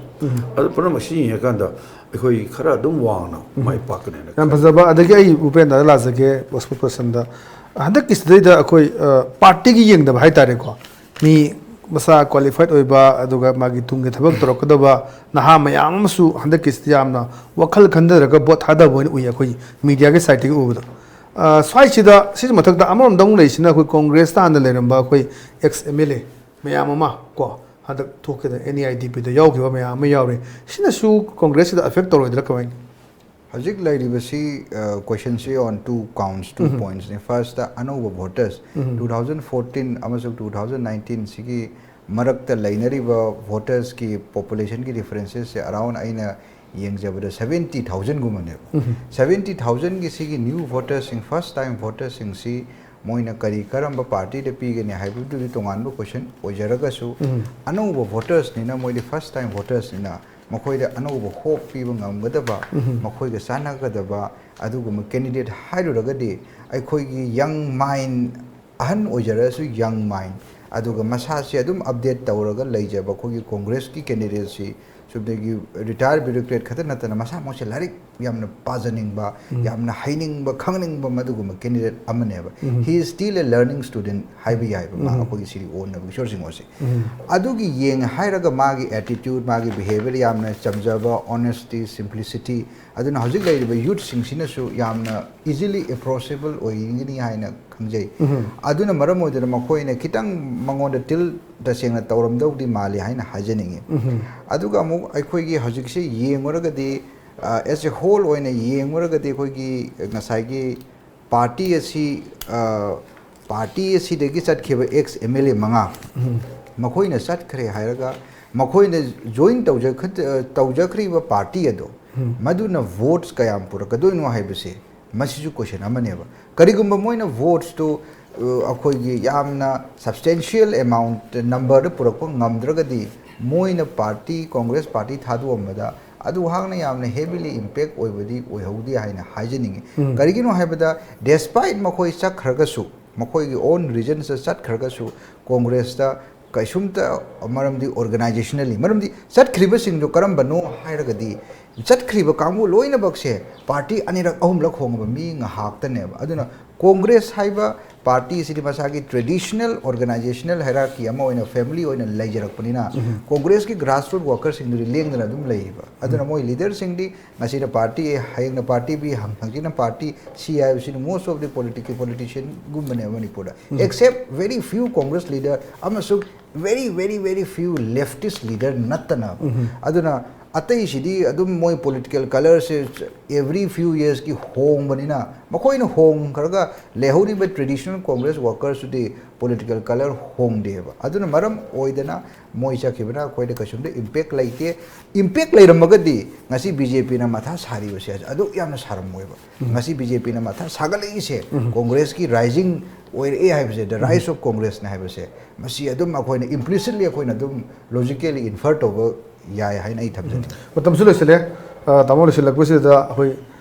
ꯑꯗꯨ ꯄꯨꯝꯅꯃꯛꯁꯤ ꯌꯦꯡꯉꯀꯥꯟꯗ ꯑꯩꯈꯣꯏ ꯈꯔ ꯑꯗꯨꯝ ꯋꯥꯡꯅ ꯃꯥꯏ ꯄꯥꯛꯀꯅꯦꯅ ꯌꯥꯝ ꯈꯜꯂꯤ꯫ ꯐꯖꯕ꯫ ꯑꯗꯒꯤ ꯑꯩ ꯎꯄꯦꯟꯗꯥꯗ ꯂꯥꯛꯆꯒꯦ, ꯁ꯭ꯄꯣꯛꯁ ꯄꯔꯁꯟꯗ꯫ ꯍꯟꯗꯛꯀꯤꯁꯤꯗꯩꯗ ꯑꯩꯈꯣꯏ, ꯑ, ꯄꯥꯔꯇꯤꯒꯤ ꯌꯦꯡꯗꯕ ꯍꯥꯏꯇꯥꯔꯦꯀꯣ, ꯃꯤ ꯃꯁꯥ ꯀ꯭ꯋꯥꯂꯤꯐꯥꯏꯠ ꯑꯣꯏꯕ, ꯑꯗꯨꯒ ꯃꯥꯒꯤ ꯇꯨꯡꯒꯤ ꯊꯕꯛ ꯇꯧꯔꯛꯀꯗꯕ ꯅꯍꯥ ꯃꯌꯥꯝ ꯑꯃꯁꯨ ꯍꯟꯗꯛꯀꯤꯁꯤꯗ ꯌꯥꯝꯅ ꯋꯥꯈꯜ ꯈꯟꯊꯔꯒ ꯚꯣꯠ ꯊꯥꯗꯕ ꯑꯣꯏꯅ ꯎꯏ ꯑꯩꯈꯣꯏ ꯃꯤꯗꯤꯌꯥꯒꯤ ꯁꯥꯏꯠꯇꯒꯤ ꯎꯕꯗ꯫ ꯑ, ꯁ꯭ꯋꯥꯏꯁꯤꯗ, ꯁꯤꯒꯤ ꯃꯊꯛꯇ ꯑꯃꯔꯣꯝꯗ ꯑꯃꯨꯛ ꯂꯩꯔꯤꯁꯤꯅ ꯑꯩꯈꯣꯏ ꯀꯣꯡꯒ꯭ꯔꯦꯁꯇ ꯍꯥꯟꯅ ꯂꯩꯔꯝꯕ ꯑꯩꯈꯣꯏ ꯑꯦꯛꯁ ꯑꯦꯝ ꯑꯦꯜ ꯑꯦ ꯃꯌꯥꯝ ꯑꯃ ꯀꯣ, ꯍꯟꯗꯛ ꯊꯣꯛꯈꯤꯗ ꯑꯦꯟ ꯏ ꯑꯥꯏ ꯗꯤ ꯄꯤꯗ ꯌꯥꯎꯈꯤꯕ ꯃꯌꯥꯝ ꯑꯃ ꯌꯥꯎꯔꯤ꯫ ꯁꯤꯅꯁꯨ ꯀꯣꯡꯒ꯭ꯔꯦꯁꯁꯤꯗ ꯑꯦꯐꯦꯛ ꯇꯧꯔꯣꯏꯗ꯭ꯔꯥ ꯀꯃꯥꯏꯅ? ꯍꯧꯖꯤꯛ ꯂꯩꯔꯤꯕꯁꯤ, ꯑ, ꯀꯣꯏꯁꯟꯁꯤ on two counts, two um. ꯄꯣꯏꯟꯠꯁꯅꯤ꯫ ꯐꯥꯔꯁꯇ ꯑꯅꯧꯕ voters, um. Two thousand fourteen ꯑꯃꯁꯨꯡ ꯇꯨ ꯊꯥꯎꯖꯟ ꯅꯥꯏꯟꯇꯤꯟ ꯁꯤꯒꯤ ꯃꯔꯛꯇ ꯂꯩꯅꯔꯤꯕ ꯚꯣꯇꯔꯁꯀꯤ ꯄꯣꯄꯨꯂꯦꯁꯟꯒꯤ ꯗꯤꯐ꯭ꯔꯦꯟꯁꯦꯁꯁꯦ ꯑꯔꯥꯎꯟ ꯑꯩꯅ ꯌꯦꯡꯖꯕꯗ ꯁꯕꯦꯟꯇꯤ ꯊꯥꯎꯖꯟꯒꯨꯝꯕꯅꯦꯕ꯫ ꯁꯕꯦꯟꯇꯤ ꯊꯥꯎꯖꯟꯒꯤ ꯁꯤꯒꯤ ꯅ꯭ꯌꯨ ꯚꯣꯇꯔꯁꯤꯡ, ꯐꯥꯔꯁ ꯇꯥꯏꯝ ꯚꯣꯇꯔꯁꯤꯡꯁꯤ ꯃꯣꯏꯅ ꯀꯔꯤ ꯀꯔꯝꯕ ꯄꯥꯔꯇꯤꯗ ꯄꯤꯒꯅꯤ ꯍꯥꯏꯕꯗꯨꯗꯤ ꯇꯣꯉꯥꯟꯕ ꯀꯣꯏꯁꯟ ꯑꯣꯏꯖꯔꯒꯁꯨ, ꯑꯅꯧꯕ ꯚꯣꯇꯔꯁꯅꯤꯅ, ꯃꯣꯏꯗꯤ ꯐꯥꯔꯁ ꯇꯥꯏꯝ ꯚꯣꯇꯔꯁꯅꯤꯅ, ꯃꯈꯣꯏꯗ ꯑꯅꯧꯕ ꯍꯣꯞ ꯄꯤꯕ ꯉꯝꯒꯗꯕ, ꯃꯈꯣꯏꯒ ꯆꯥꯟꯅꯒꯗꯕ ꯑꯗꯨꯒꯨꯝꯕ ꯀꯦꯟꯗꯤꯗꯦꯠ ꯍꯥꯏꯔꯨꯔꯒꯗꯤ, ꯑꯩꯈꯣꯏꯒꯤ ꯌꯪ ꯃꯥꯏꯟ, ꯑꯍꯟ ꯑꯣꯏꯖꯔꯒꯁꯨ ꯌꯪ ꯃꯥꯏꯟ, ꯑꯗꯨꯒ ꯃꯁꯥꯁꯦ ꯑꯗꯨꯝ ꯑꯞꯗꯦꯠ ꯇꯧꯔꯒ ꯂꯩꯖꯕ ꯑꯩꯈꯣꯏꯒꯤ ꯀꯣꯡꯒ꯭ꯔꯦꯁꯀꯤ ꯀꯦꯟꯗꯤꯗꯦꯠꯁꯤ, ꯆꯨꯝꯅꯒꯤ ꯔꯤꯇꯥꯌꯔ ꯕ꯭ꯌꯨꯔꯣꯀ꯭ꯔꯦꯠ ꯈꯛꯇ ꯅꯠꯇꯅ ꯃꯁꯥꯃꯛꯁꯦ ꯂꯥꯏꯔꯤꯛ ꯌꯥꯝꯅ ꯄꯥꯖꯅꯤꯡꯕ, ꯌꯥꯝꯅ ꯍꯩꯅꯤꯡꯕ, ꯈꯪꯅꯤꯡꯕ ꯃꯗꯨꯒꯨꯝꯕ ꯀꯦꯟꯗꯤꯗꯦꯠ ꯑꯃꯅꯦꯕ꯫ He is still a learning student ꯍꯥꯏꯕ ꯌꯥꯏꯕ, ꯃꯥ ꯑꯩꯈꯣꯏꯒꯤ ꯁꯤꯒꯤ ꯑꯣꯟꯅꯕ ꯀꯤꯁꯣꯔ ꯁꯤꯡꯍꯣꯁꯦ꯫ ꯑꯗꯨꯒꯤ ꯌꯦꯡꯉꯦ ꯍꯥꯏꯔꯒ ꯃꯥꯒꯤ ꯑꯦꯇꯤꯇ꯭ꯌꯨꯠ, ꯃꯥꯒꯤ ꯕꯤꯍꯦꯕꯤꯌꯔ ꯌꯥꯝꯅ ꯆꯝꯖꯕ, ꯑꯣꯅꯦꯁꯇꯤ, ꯁꯤꯝꯄ꯭ꯂꯤꯁꯤꯇꯤ, ꯑꯗꯨꯅ ꯍꯧꯖꯤꯛ ꯂꯩꯔꯤꯕ ꯌꯨꯠꯁꯤꯡꯁꯤꯅꯁꯨ ꯌꯥꯝꯅ ꯏꯖꯤꯂꯤ ꯑꯦꯄ꯭ꯔꯣꯆꯦꯕꯜ ꯑꯣꯏꯒꯅꯤ ꯍꯥꯏꯅ ꯈꯪꯖꯩ꯫ ꯑꯗꯨꯅ ꯃꯔꯝ ꯑꯣꯏꯗꯨꯅ ꯃꯈꯣꯏꯅ ꯈꯤꯇꯪ ꯃꯉꯣꯟꯗ ꯇꯤꯜ ꯇꯁꯦꯡꯅ ꯇꯧꯔꯝꯗꯧꯗꯤ ꯃꯥꯜꯂꯤ ꯍꯥꯏꯅ ꯍꯥꯏꯖꯅꯤꯡꯉꯤ꯫ ꯑꯗꯨꯒ ꯑꯃꯨꯛ ꯑꯩꯈꯣꯏꯒꯤ ꯍꯧꯖꯤꯛꯁꯦ ꯌꯦꯡꯉꯨꯔꯒꯗꯤ, ꯑꯦꯁ ꯑꯦ ꯍꯣꯜ ꯑꯣꯏꯅ ꯌꯦꯡꯉꯨꯔꯒꯗꯤ, ꯑꯩꯈꯣꯏꯒꯤ ꯉꯁꯥꯏꯒꯤ ꯄꯥꯔꯇꯤ ꯑꯁꯤ, ꯄꯥꯔꯇꯤ ꯑꯁꯤꯗꯒꯤ ꯆꯠꯈꯤꯕ ꯑꯦꯛꯁ ꯑꯦꯝ ꯑꯦꯜ ꯑꯦ ꯃꯉꯥ, ꯃꯈꯣꯏꯅ ꯆꯠꯈ꯭ꯔꯦ ꯍꯥꯏꯔꯒ, ꯃꯈꯣꯏꯅ ꯖꯣꯏꯟ ꯇꯧꯖꯈ-, ꯇꯧꯖꯈ꯭ꯔꯤꯕ ꯄꯥꯔꯇꯤ ꯑꯗꯣ, ꯃꯗꯨꯅ ꯚꯣꯠꯁ ꯀꯌꯥꯝ ꯄꯨꯔꯛꯀꯗꯣꯏꯅꯣ ꯍꯥꯏꯕꯁꯦ, ꯃꯁꯤꯁꯨ ꯀꯣꯏꯁꯟ ꯑꯃꯅꯦꯕ꯫ ꯀꯔꯤꯒꯨꯝꯕ ꯃꯣꯏꯅ ꯚꯣꯠꯁꯇꯨ, ꯑ, ꯑꯩꯈꯣꯏꯒꯤ ꯌꯥꯝꯅ ꯁꯕꯁꯇꯦꯟꯁꯤꯌꯦꯜ ꯑꯦꯃꯥꯎꯟꯠ, ꯅꯝꯕꯔꯗ ꯄꯨꯔꯛꯄ ꯉꯝꯗ꯭ꯔꯒꯗꯤ, ꯃꯣꯏꯅ ꯄꯥꯔꯇꯤ, ꯀꯣꯡꯒ꯭ꯔꯦꯁ ꯄꯥꯔꯇꯤ ꯊꯥꯗꯣꯛꯑꯝꯕꯗ ꯑꯗꯨ ꯍꯥꯛꯅ ꯌꯥꯝꯅ ꯍꯦꯕꯤꯂꯤ ꯏꯝꯄꯦꯛ ꯑꯣꯏꯕꯗꯤ ꯑꯣꯏꯍꯧꯗꯦ ꯍꯥꯏꯅ ꯍꯥꯏꯖꯅꯤꯡꯉꯤ꯫ ꯀꯔꯤꯒꯤꯅꯣ ꯍꯥꯏꯕꯗ, ꯗꯦꯁꯄꯥꯏꯠ ꯃꯈꯣꯏ ꯆꯠꯈ꯭ꯔꯒꯁꯨ, ꯃꯈꯣꯏꯒꯤ ꯑꯣꯟ ꯔꯤꯖꯟꯁꯇ ꯆꯠꯈ꯭ꯔꯒꯁꯨ, ꯀꯣꯡꯒ꯭ꯔꯦꯁꯇ ꯀꯩꯁꯨꯝꯇ, ꯃꯔꯝꯗꯤ ꯑꯣꯔꯒꯅꯥꯏꯖꯦꯁꯅꯦꯜꯂꯤ, ꯃꯔꯝꯗꯤ ꯆꯠꯈ꯭ꯔꯤꯕꯁꯤꯡꯗꯣ ꯀꯔꯝꯕꯅꯣ ꯍꯥꯏꯔꯒꯗꯤ, ꯆꯠꯈ꯭ꯔꯤꯕ ꯀꯥꯡꯕꯨ ꯂꯣꯏꯅꯃꯛꯁꯦ ꯄꯥꯔꯇꯤ ꯑꯅꯤꯔꯛ ꯑꯍꯨꯝꯂꯛ ꯍꯣꯡꯉꯕ ꯃꯤ ꯉꯥꯏꯍꯥꯛꯇꯅꯦꯕ꯫ ꯑꯗꯨꯅ ꯀꯣꯡꯒ꯭ꯔꯦꯁ ꯍꯥꯏꯕ ꯄꯥꯔꯇꯤꯁꯤꯗꯤ ꯃꯁꯥꯒꯤ ꯇ꯭ꯔꯦꯗꯤꯁꯅꯦꯜ ꯑꯣꯔꯒꯅꯥꯏꯖꯦꯁꯅꯦꯜ ꯍꯥꯏꯔꯥꯔꯀꯤ ꯑꯃ ꯑꯣꯏꯅ, ꯐꯦꯃꯤꯂꯤ ꯑꯣꯏꯅ ꯂꯩꯖꯔꯛꯄꯅꯤꯅ, ꯀꯣꯡꯒ꯭ꯔꯦꯁꯀꯤ ꯒ꯭ꯔꯥꯁꯔꯨꯠ ꯋꯥꯔꯀꯔꯁꯤꯡꯗꯨꯗꯤ ꯂꯦꯡꯗꯅ ꯑꯗꯨꯝ ꯂꯩꯌꯦꯕ꯫ ꯑꯗꯨꯅ ꯃꯣꯏ ꯂꯤꯗꯔꯁꯤꯡꯗꯤ ꯉꯁꯤꯅ ꯄꯥꯔꯇꯤ ꯑꯦ, ꯍꯌꯦꯡꯅ ꯄꯥꯔꯇꯤ ꯕꯤ, ꯍꯪ-, ꯍꯪꯆꯤꯠꯅ ꯄꯥꯔꯇꯤ ꯁꯤ ꯍꯥꯏꯕꯁꯤꯅ most of the political politicianꯒꯨꯝꯕꯅꯦꯕ ꯃꯅꯤꯄꯨꯔꯗ꯫ Except very few Congress leader ꯑꯃꯁꯨꯡ very, very, very few leftist leader ꯅꯠꯇꯅ꯫ ꯑꯗꯨꯅ ꯑꯇꯩꯁꯤꯗꯤ ꯑꯗꯨꯝ ꯃꯣꯏ political colourꯁꯦ every few yearsꯀꯤ ꯍꯣꯡꯕꯅꯤꯅ, ꯃꯈꯣꯏꯅ ꯍꯣꯡꯈ꯭ꯔꯒ ꯂꯩꯍꯧꯔꯤꯕ traditional Congress workersꯇꯨꯗꯤ political colour ꯍꯣꯡꯗꯦꯕ꯫ ꯑꯗꯨꯅ ꯃꯔꯝ ꯑꯣꯏꯗꯅ ꯃꯣꯏ ꯆꯠꯈꯤꯕꯅ ꯑꯩꯈꯣꯏꯗ ꯀꯩꯁꯨꯝꯇ impact ꯂꯩꯇꯦ꯫ Impact ꯂꯩꯔꯝꯃꯒꯗꯤ ꯉꯁꯤ BJPꯅ ꯃꯊꯥ ꯁꯥꯔꯤꯕꯁꯦ ꯑꯗꯨꯛ ꯌꯥꯝꯅ ꯁꯥꯔꯝꯃꯣꯏꯕ꯫ ꯉꯁꯤ BJPꯅ ꯃꯊꯥ ꯁꯥꯒꯠꯂꯛꯏꯁꯦ Congressꯀꯤ rising ꯑꯣꯏꯔꯛꯑꯦ ꯍꯥꯏꯕꯁꯦ, the rise of Congressꯅꯦ ꯍꯥꯏꯕꯁꯦ, ꯃꯁꯤ ꯑꯗꯨꯝ ꯑꯩꯈꯣꯏꯅ implicitly ꯑꯩꯈꯣꯏꯅ ꯑꯗꯨꯝ logically infer ꯇꯧꯕ ꯌꯥꯏ ꯍꯥꯏꯅ ꯑꯩ ꯊꯝꯖꯅꯤꯡꯉꯤ꯫ ꯃꯇꯝꯁꯨ ꯂꯣꯏꯁꯤꯜꯂꯦ꯫ ꯑ, ꯇꯥꯃꯣ, ꯂꯣꯏꯁꯤꯜꯂꯛꯄꯁꯤꯗ ꯑꯩꯈꯣꯏ,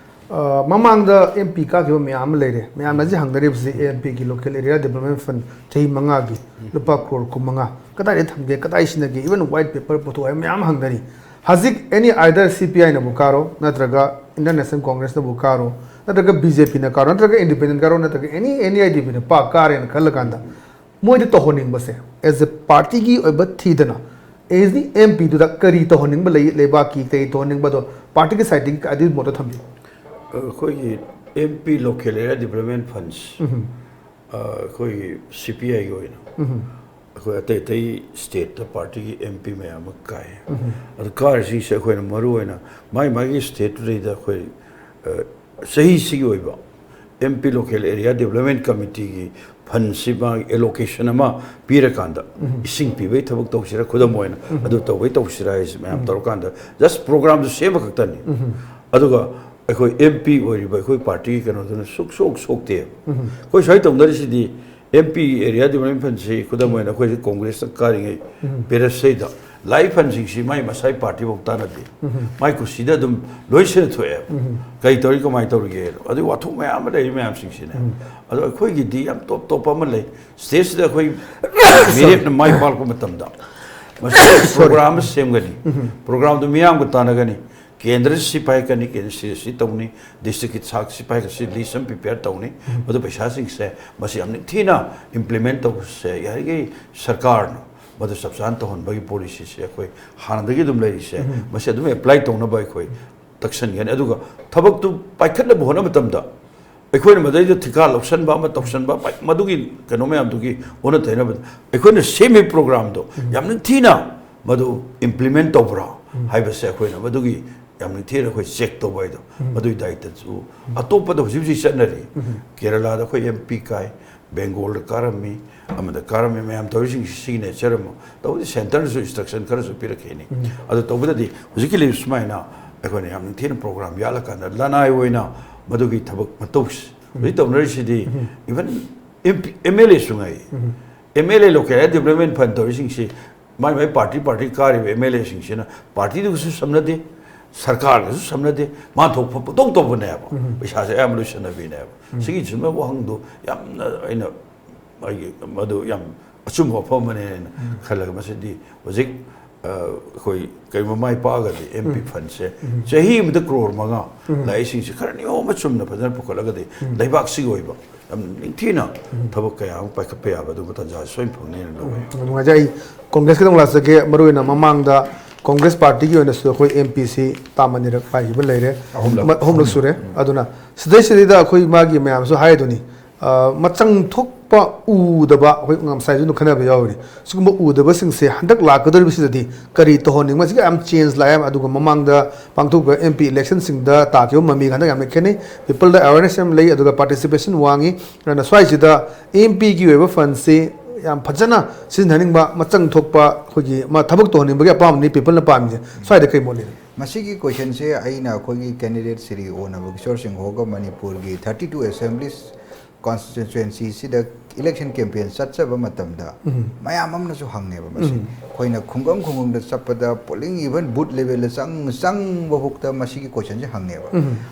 ꯑ, ꯃꯃꯥꯡꯗ MP ꯀꯥꯈꯤꯕ ꯃꯌꯥꯝ ꯑꯃ ꯂꯩꯔꯦ꯫ ꯃꯌꯥꯝꯅ ꯍꯧꯖꯤꯛ ꯍꯪꯅꯔꯤꯕꯁꯤ MPꯒꯤ Local Area Development Fund ꯆꯍꯤ ꯃꯉꯥꯒꯤ ꯂꯨꯄꯥ ꯀ꯭ꯔꯣꯔ ꯀꯨꯟꯃꯉꯥ ꯀꯗꯥꯏꯗ ꯊꯝꯒꯦ, ꯀꯗꯥꯏ ꯁꯤꯖꯤꯟꯅꯒꯦ, even white paper ꯄꯨꯊꯣꯛꯑꯦ, ꯃꯌꯥꯝ ꯍꯪꯅꯔꯤ꯫ ꯍꯧꯖꯤꯛ any either CPIꯅꯕꯨ ꯀꯥꯔꯣ, ꯅꯠꯇ꯭ꯔꯒ Indian National Congressꯅꯕꯨ ꯀꯥꯔꯣ, ꯅꯠꯇ꯭ꯔꯒ BJPꯅ ꯀꯥꯔꯣ, ꯅꯠꯇ꯭ꯔꯒ independent ꯀꯥꯔꯣ, ꯅꯠꯇ꯭ꯔꯒ any, any IDPꯅ ꯄꯥꯛ ꯀꯥꯔꯦꯅ ꯈꯜꯂꯀꯥꯟꯗ ꯃꯣꯏꯗ ꯇꯧꯍꯟꯅꯤꯡꯕꯁꯦ, as a partyꯒꯤ ꯑꯣꯏꯕ ꯊꯤꯗꯅ, as the MPꯗꯨꯗ ꯀꯔꯤ ꯇꯧꯍꯟꯅꯤꯡꯕ ꯂꯩ, ꯂꯩꯕꯥꯛꯀꯤ ꯀꯔꯤ ꯇꯧꯍꯟꯅꯤꯡꯕꯗꯣ partyꯒꯤ sideꯇꯒꯤ ꯑꯗꯨꯒꯤ ꯃꯣꯠꯇ ꯊꯝꯕꯤꯌꯨ꯫ ꯑꯩꯈꯣꯏꯒꯤ MP Local Area Development Funds, ꯑ, ꯑꯩꯈꯣꯏꯒꯤ CPIꯒꯤ ꯑꯣꯏꯅ ꯑꯩꯈꯣꯏ ꯑꯇꯩ ꯑꯇꯩ stateꯇ partyꯒꯤ MP ꯃꯌꯥꯝ ꯑꯃ ꯀꯥꯏ꯫ ꯑꯗꯨ ꯀꯥꯔꯤꯁꯤꯡꯁꯦ ꯑꯩꯈꯣꯏꯅ ꯃꯔꯨ ꯑꯣꯏꯅ ꯃꯥꯏ ꯃꯥꯒꯤ stateꯇꯨꯗꯩꯗ ꯑꯩꯈꯣꯏ, ꯑ, ꯆꯍꯤꯁꯤꯒꯤ ꯑꯣꯏꯕ MP Local Area Development Committeeꯒꯤ fundꯁꯤ ꯃꯥꯒꯤ allocation ꯑꯃ ꯄꯤꯔꯀꯥꯟꯗ, ꯏꯁꯤꯡ ꯄꯤꯕꯒꯤ ꯊꯕꯛ ꯇꯧꯁꯤꯔꯥ, ꯈꯨꯗꯝ ꯑꯣꯏꯅ ꯑꯗꯨ ꯇꯧꯕꯒꯤ ꯇꯧꯁꯤꯔꯥ ꯍꯥꯏꯁꯤ ꯃꯌꯥꯝ ꯇꯧꯔꯀꯥꯟꯗ just programꯗꯨ ꯁꯦꯝꯕ ꯈꯛꯇꯅꯤ꯫ ꯑꯗꯨꯒ ꯑꯩꯈꯣꯏ MP ꯑꯣꯏꯔꯤꯕ ꯑꯩꯈꯣꯏ partyꯒꯤ ꯀꯩꯅꯣꯗꯨꯅ ꯁꯨꯛꯁꯣꯛ ꯁꯣꯛꯇꯦ꯫ ꯑꯩꯈꯣꯏ ꯁ꯭ꯋꯥꯏ ꯇꯧꯅꯔꯤꯁꯤꯗꯤ MP Area Development Fundꯁꯤ, ꯈꯨꯗꯝ ꯑꯣꯏꯅ ꯑꯩꯈꯣꯏꯁꯤ Congressꯇ ꯀꯥꯔꯤꯉꯩ periodꯁꯤꯗꯩꯗ live fundꯁꯤꯡꯁꯤ ꯃꯥꯏ ꯃꯁꯥꯏ partyꯐꯧ ꯇꯥꯟꯅꯗꯦ꯫ ꯃꯥꯏ ꯀꯨꯁꯤꯗ ꯑꯗꯨꯝ ꯂꯣꯏ ꯁꯤꯟꯅꯊꯣꯛꯑꯦ꯫ ꯀꯩ ꯇꯧꯔꯤ, ꯀꯃꯥꯏꯅ ꯇꯧꯔꯤꯒꯦ? ꯑꯗꯨꯒꯤ ꯋꯥꯊꯣꯛ ꯃꯌꯥꯝ ꯑꯃ ꯂꯩꯔꯤ ꯃꯌꯥꯝꯁꯤꯡꯁꯤꯅꯦ꯫ ꯑꯗꯣ ꯑꯩꯈꯣꯏꯒꯤꯗꯤ ꯌꯥꯝ ꯇꯣꯞ ꯇꯣꯞꯄ ꯑꯃ ꯂꯩ꯫ Stateꯁꯤꯗ ꯑꯩꯈꯣꯏ ꯃꯤꯔꯦꯞꯅ ꯃꯥꯏ ꯄꯥꯛꯂꯛꯄ ꯃꯇꯝꯗ ꯃꯁꯤ program ꯑꯃ ꯁꯦꯝꯒꯅꯤ꯫ Programꯗꯨ ꯃꯤꯌꯥꯝꯒ ꯇꯥꯟꯅꯒꯅꯤ꯫ ꯀꯦꯟꯗ꯭ꯔꯁꯤ ꯁꯤ ꯄꯥꯏꯔꯛꯀꯅꯤ, ꯀꯦꯟꯗ꯭ꯔꯁꯤ ꯁꯤ ꯇꯧꯅꯤ, districtꯀꯤ ꯁꯥꯛ ꯁꯤ ꯄꯥꯏꯔꯛꯀꯅꯤ, list ꯑꯃ prepare ꯇꯧꯅꯤ꯫ ꯃꯗꯨ ꯄꯩꯁꯥꯁꯤꯡꯁꯦ ꯃꯁꯤ ꯌꯥꯝ ꯅꯤꯡꯊꯤꯅ implement ꯇꯧꯕꯁꯦ ꯌꯥꯔꯤꯈꯩ ꯁꯔꯀꯥꯔꯅ ꯃꯗꯨ ꯆꯞ ꯆꯥꯅ ꯇꯧꯍꯟꯕꯒꯤ policyꯁꯦ ꯑꯩꯈꯣꯏ ꯍꯥꯟꯅꯗꯒꯤ ꯑꯗꯨꯝ ꯂꯩꯔꯤꯁꯦ, ꯃꯁꯤ ꯑꯗꯨꯝ apply ꯇꯧꯅꯕ ꯑꯩꯈꯣꯏ ꯇꯛꯁꯟꯒꯅꯤ꯫ ꯑꯗꯨꯒ ꯊꯕꯛꯇꯨ ꯄꯥꯏꯈꯠꯅꯕ ꯍꯣꯠꯅꯕ ꯃꯇꯝꯗ ꯑꯩꯈꯣꯏꯅ ꯃꯗꯩꯗ ꯊꯤꯀꯥ ꯂꯧꯁꯟꯕ ꯑꯃ ꯇꯧꯁꯟꯕ, ꯃꯗꯨꯒꯤ ꯀꯩꯅꯣ ꯃꯌꯥꯝꯗꯨꯒꯤ ꯑꯣꯟꯅ ꯇꯩꯅꯕꯗ ꯑꯩꯈꯣꯏꯅ ꯁꯦꯝꯃꯤꯕ programꯗꯣ ꯌꯥꯝ ꯅꯤꯡꯊꯤꯅ ꯃꯗꯨ implement ꯇꯧꯕ꯭ꯔꯥ, ꯍꯥꯏꯕꯁꯦ ꯑꯩꯈꯣꯏꯅ ꯃꯗꯨꯒꯤ ꯌꯥꯝ ꯅꯤꯡꯊꯤꯅ ꯑꯩꯈꯣꯏ ꯆꯦꯛ ꯇꯧꯕ ꯍꯥꯏꯗꯣ, ꯃꯗꯨꯒꯤ ꯗꯥꯏꯇꯁꯨ ꯑꯇꯣꯞꯄꯗ ꯍꯧꯖꯤꯛ ꯍꯧꯖꯤꯛ ꯆꯠꯅꯔꯤ꯫ ꯀꯦꯔꯂꯥꯗ ꯑꯩꯈꯣꯏ ꯑꯦꯝ ꯄꯤ ꯀꯥꯏ, ꯕꯦꯡꯒꯣꯜꯗ ꯀꯥꯔꯝꯃꯤ, ꯑꯃꯗ ꯀꯥꯔꯝꯃꯤ, ꯃꯌꯥꯝ ꯇꯧꯔꯤꯁꯤꯡꯁꯤ ꯁꯤꯒꯤ ꯅꯦꯆꯔ ꯑꯃ ꯇꯧꯕꯗꯤ ꯁꯦꯟꯇꯔꯅꯁꯨ ꯏꯟꯁꯇ꯭ꯔꯛꯁꯟ ꯈꯔꯁꯨ ꯄꯤꯔꯛꯈꯤꯅꯤ꯫ ꯑꯗꯨ ꯇꯧꯕꯗꯗꯤ ꯍꯧꯖꯤꯛꯀꯤ ꯂꯩꯔꯤꯕ ꯁꯨꯃꯥꯏꯅ ꯑꯩꯈꯣꯏꯅ ꯌꯥꯝ ꯅꯤꯡꯊꯤꯅ ꯄ꯭ꯔꯣꯒ꯭ꯔꯥꯝ ꯌꯥꯠꯂꯀꯥꯟꯗ ꯂꯅꯥꯏ ꯑꯣꯏꯅ ꯃꯗꯨꯒꯤ ꯊꯕꯛ ꯃꯇꯧꯁꯤ ꯍꯧꯖꯤꯛ ꯇꯧꯅꯔꯤꯁꯤꯗꯤ, ꯏꯚꯟ ꯑꯦꯝ ꯑꯦꯜ ꯑꯦꯁꯨ ꯉꯥꯏ, M L A local development fund ꯇꯧꯔꯤꯁꯤꯡꯁꯤ ꯃꯥꯏ ꯃꯥꯏ ꯄꯥꯔꯇꯤ ꯄꯥꯔꯇꯤ ꯀꯥꯔꯤꯕ ꯑꯦꯝ ꯑꯦꯜ ꯑꯦꯁꯤꯡꯁꯤꯅ ꯄꯥꯔꯇꯤꯗꯨꯒꯁꯨ ꯁꯝꯅꯗꯦ, ꯁꯔꯀꯥꯔꯒꯁꯨ ꯁꯝꯅꯗꯦ, ꯃꯥ ꯊꯣꯛꯄ ꯄꯪꯇꯧ ꯇꯧꯕꯅꯦꯕ꯫ ꯄꯩꯁꯥꯁꯦ ꯑꯌꯥꯝꯕ ꯂꯣꯏꯁꯟꯅꯕꯤꯅꯦꯕ꯫ ꯁꯤꯒꯤ ꯆꯨꯝꯕ ꯋꯥꯍꯪꯗꯣ ꯌꯥꯝꯅ ꯑꯩꯅ ꯑꯩꯒꯤ ꯃꯗꯨ ꯌꯥꯝ ꯑꯆꯨꯝꯕ ꯋꯥꯐꯝ ꯑꯃꯅꯦꯅ ꯈꯜꯂꯒ, ꯃꯁꯤꯗꯤ ꯍꯧꯖꯤꯛ, ꯑ, ꯑꯩꯈꯣꯏ ꯀꯔꯤꯒꯨꯝꯕ ꯃꯥꯏ ꯄꯥꯛꯑꯒꯗꯤ ꯑꯦꯝ ꯄꯤ ꯐꯟꯁꯦ ꯆꯍꯤ ꯑꯃꯗ ꯀ꯭ꯔꯣꯔ ꯃꯉꯥ ꯂꯥꯛꯏꯁꯤꯡꯁꯦ ꯈꯔ ꯅꯤꯌꯣꯝ ꯑꯃ ꯆꯨꯝꯅ ꯐꯖꯅ ꯄꯨꯈꯠꯂꯒꯗꯤ ꯂꯩꯕꯥꯛꯁꯤꯒꯤ ꯑꯣꯏꯕ ꯌꯥꯝ ꯅꯤꯡꯊꯤꯅ ꯊꯕꯛ ꯀꯌꯥ ꯑꯃ ꯄꯥꯏꯈꯠꯄ ꯌꯥꯕ ꯑꯗꯨꯒꯨꯝꯕ ꯇꯥꯟꯖꯥ ꯁꯣꯏꯅ ꯐꯪꯅꯦꯅ ꯂꯧꯋꯦ꯫ ꯌꯥꯝ ꯅꯨꯡꯉꯥꯏꯖꯩ꯫ ꯑꯩ ꯀꯣꯡꯒ꯭ꯔꯦꯁꯀꯤꯗꯪ ꯂꯥꯛꯆꯒꯦ꯫ ꯃꯔꯨꯑꯣꯏꯅ ꯃꯃꯥꯡꯗ ꯀꯣꯡꯒ꯭ꯔꯦꯁ ꯄꯥꯔꯇꯤꯒꯤ ꯑꯣꯏꯅꯁꯨ ꯑꯩꯈꯣꯏ ꯑꯦꯝ ꯄꯤꯁꯤ ꯇꯥꯝ ꯑꯅꯤꯔꯛ ꯄꯥꯏꯈꯤꯕ ꯂꯩꯔꯦ꯫ ꯑꯍꯨꯝꯂꯛ꯫ ꯃ- ꯑꯍꯨꯝꯂꯛ ꯁꯨꯔꯦ꯫ ꯑꯗꯨꯅ ꯁꯤꯗꯩꯁꯤꯗꯩꯗ ꯑꯩꯈꯣꯏ ꯃꯥꯒꯤ ꯃꯌꯥꯝꯁꯨ ꯍꯥꯏꯗꯨꯅꯤ, ꯑ, ꯃꯆꯪ ꯊꯣꯛꯄ ꯎꯗꯕ, ꯑꯩꯈꯣꯏ ꯉꯁꯥꯏꯁꯨ ꯑꯗꯨꯝ ꯈꯟꯅꯕ ꯌꯥꯎꯔꯤ꯫ ꯁꯤꯒꯨꯝꯕ ꯎꯗꯕꯁꯤꯡꯁꯦ ꯍꯟꯗꯛ ꯂꯥꯛꯀꯗꯧꯔꯤꯕꯁꯤꯗꯗꯤ ꯀꯔꯤ ꯇꯧꯍꯟꯅꯤꯡꯕ? ꯁꯤꯒ ꯌꯥꯝ ꯆꯦꯟꯖ ꯂꯥꯛꯑꯦ꯫ ꯑꯗꯨꯒ ꯃꯃꯥꯡꯗ ꯄꯥꯡꯊꯣꯛꯄ ꯑꯦꯝ ꯄꯤ ꯏꯂꯦꯛꯁꯟꯁꯤꯡꯗ ꯇꯥꯈꯤꯕ ꯃꯃꯤꯒ ꯍꯟꯗꯛ ꯌꯥꯝꯅ ꯈꯦꯠꯅꯩ꯫ ꯄꯤꯄꯜꯗ ꯑꯦꯋꯦꯔꯅꯦꯁ ꯌꯥꯝ ꯂꯩ, ꯑꯗꯨꯒ ꯄꯥꯔꯇꯤꯁꯤꯄꯦꯁꯟ ꯋꯥꯡꯉꯤ꯫ ꯑꯗꯨꯅ ꯁ꯭ꯋꯥꯏꯁꯤꯗ ꯑꯦꯝ ꯄꯤꯒꯤ ꯑꯣꯏꯕ ꯐꯟꯁꯤ ꯌꯥꯝ ꯐꯖꯅ ꯁꯤꯖꯤꯟꯅꯍꯟꯅꯤꯡꯕ, ꯃꯆꯪ ꯊꯣꯛꯄ ꯑꯩꯈꯣꯏꯒꯤ ꯃꯥ ꯊꯕꯛ ꯇꯧꯍꯟꯅꯤꯡꯕꯒꯤ ꯑꯄꯥꯝꯕꯅꯤ ꯄꯤꯄꯜꯅ ꯄꯥꯝꯃꯤꯁꯦ꯫ ꯁ꯭ꯋꯥꯏꯗ ꯀꯩ ꯃꯣꯠ ꯂꯩ? ꯃꯁꯤꯒꯤ ꯀꯣꯏꯁꯟꯁꯦ ꯑꯩꯅ ꯑꯩꯈꯣꯏꯒꯤ ꯀꯦꯟꯗꯤꯗꯦꯠ ꯁ꯭ꯔꯤ ꯑꯣꯅꯕ ꯀꯤꯁꯣꯔ ꯁꯤꯡꯍꯒ ꯃꯅꯤꯄꯨꯔꯒꯤ ꯊꯥꯔꯇꯤ ꯇꯨ ꯑꯦꯁꯦꯝꯕ꯭ꯂꯤ ꯀꯣꯟꯁꯇꯤꯇ꯭ꯋꯦꯟꯁꯤꯁꯤꯗ ꯏꯂꯦꯛꯁꯟ ꯀꯦꯝꯄꯦꯟ ꯆꯠꯆꯕ ꯃꯇꯝꯗ ꯃꯌꯥꯝ ꯑꯃꯅꯁꯨ ꯍꯪꯉꯦꯕ ꯃꯁꯤ꯫ ꯑꯩꯈꯣꯏꯅ ꯈꯨꯡꯒꯪ ꯈꯨꯡꯒꯪꯗ ꯆꯠꯄꯗ ꯄꯣꯂꯤꯡ ꯏꯚꯟ ꯕꯨꯠ ꯂꯦꯚꯦꯜꯗ ꯆꯪ ꯆꯪꯕ ꯐꯥꯎꯗ ꯃꯁꯤꯒꯤ ꯀꯣꯏꯁꯟꯁꯦ ꯍꯪꯉꯦꯕ꯫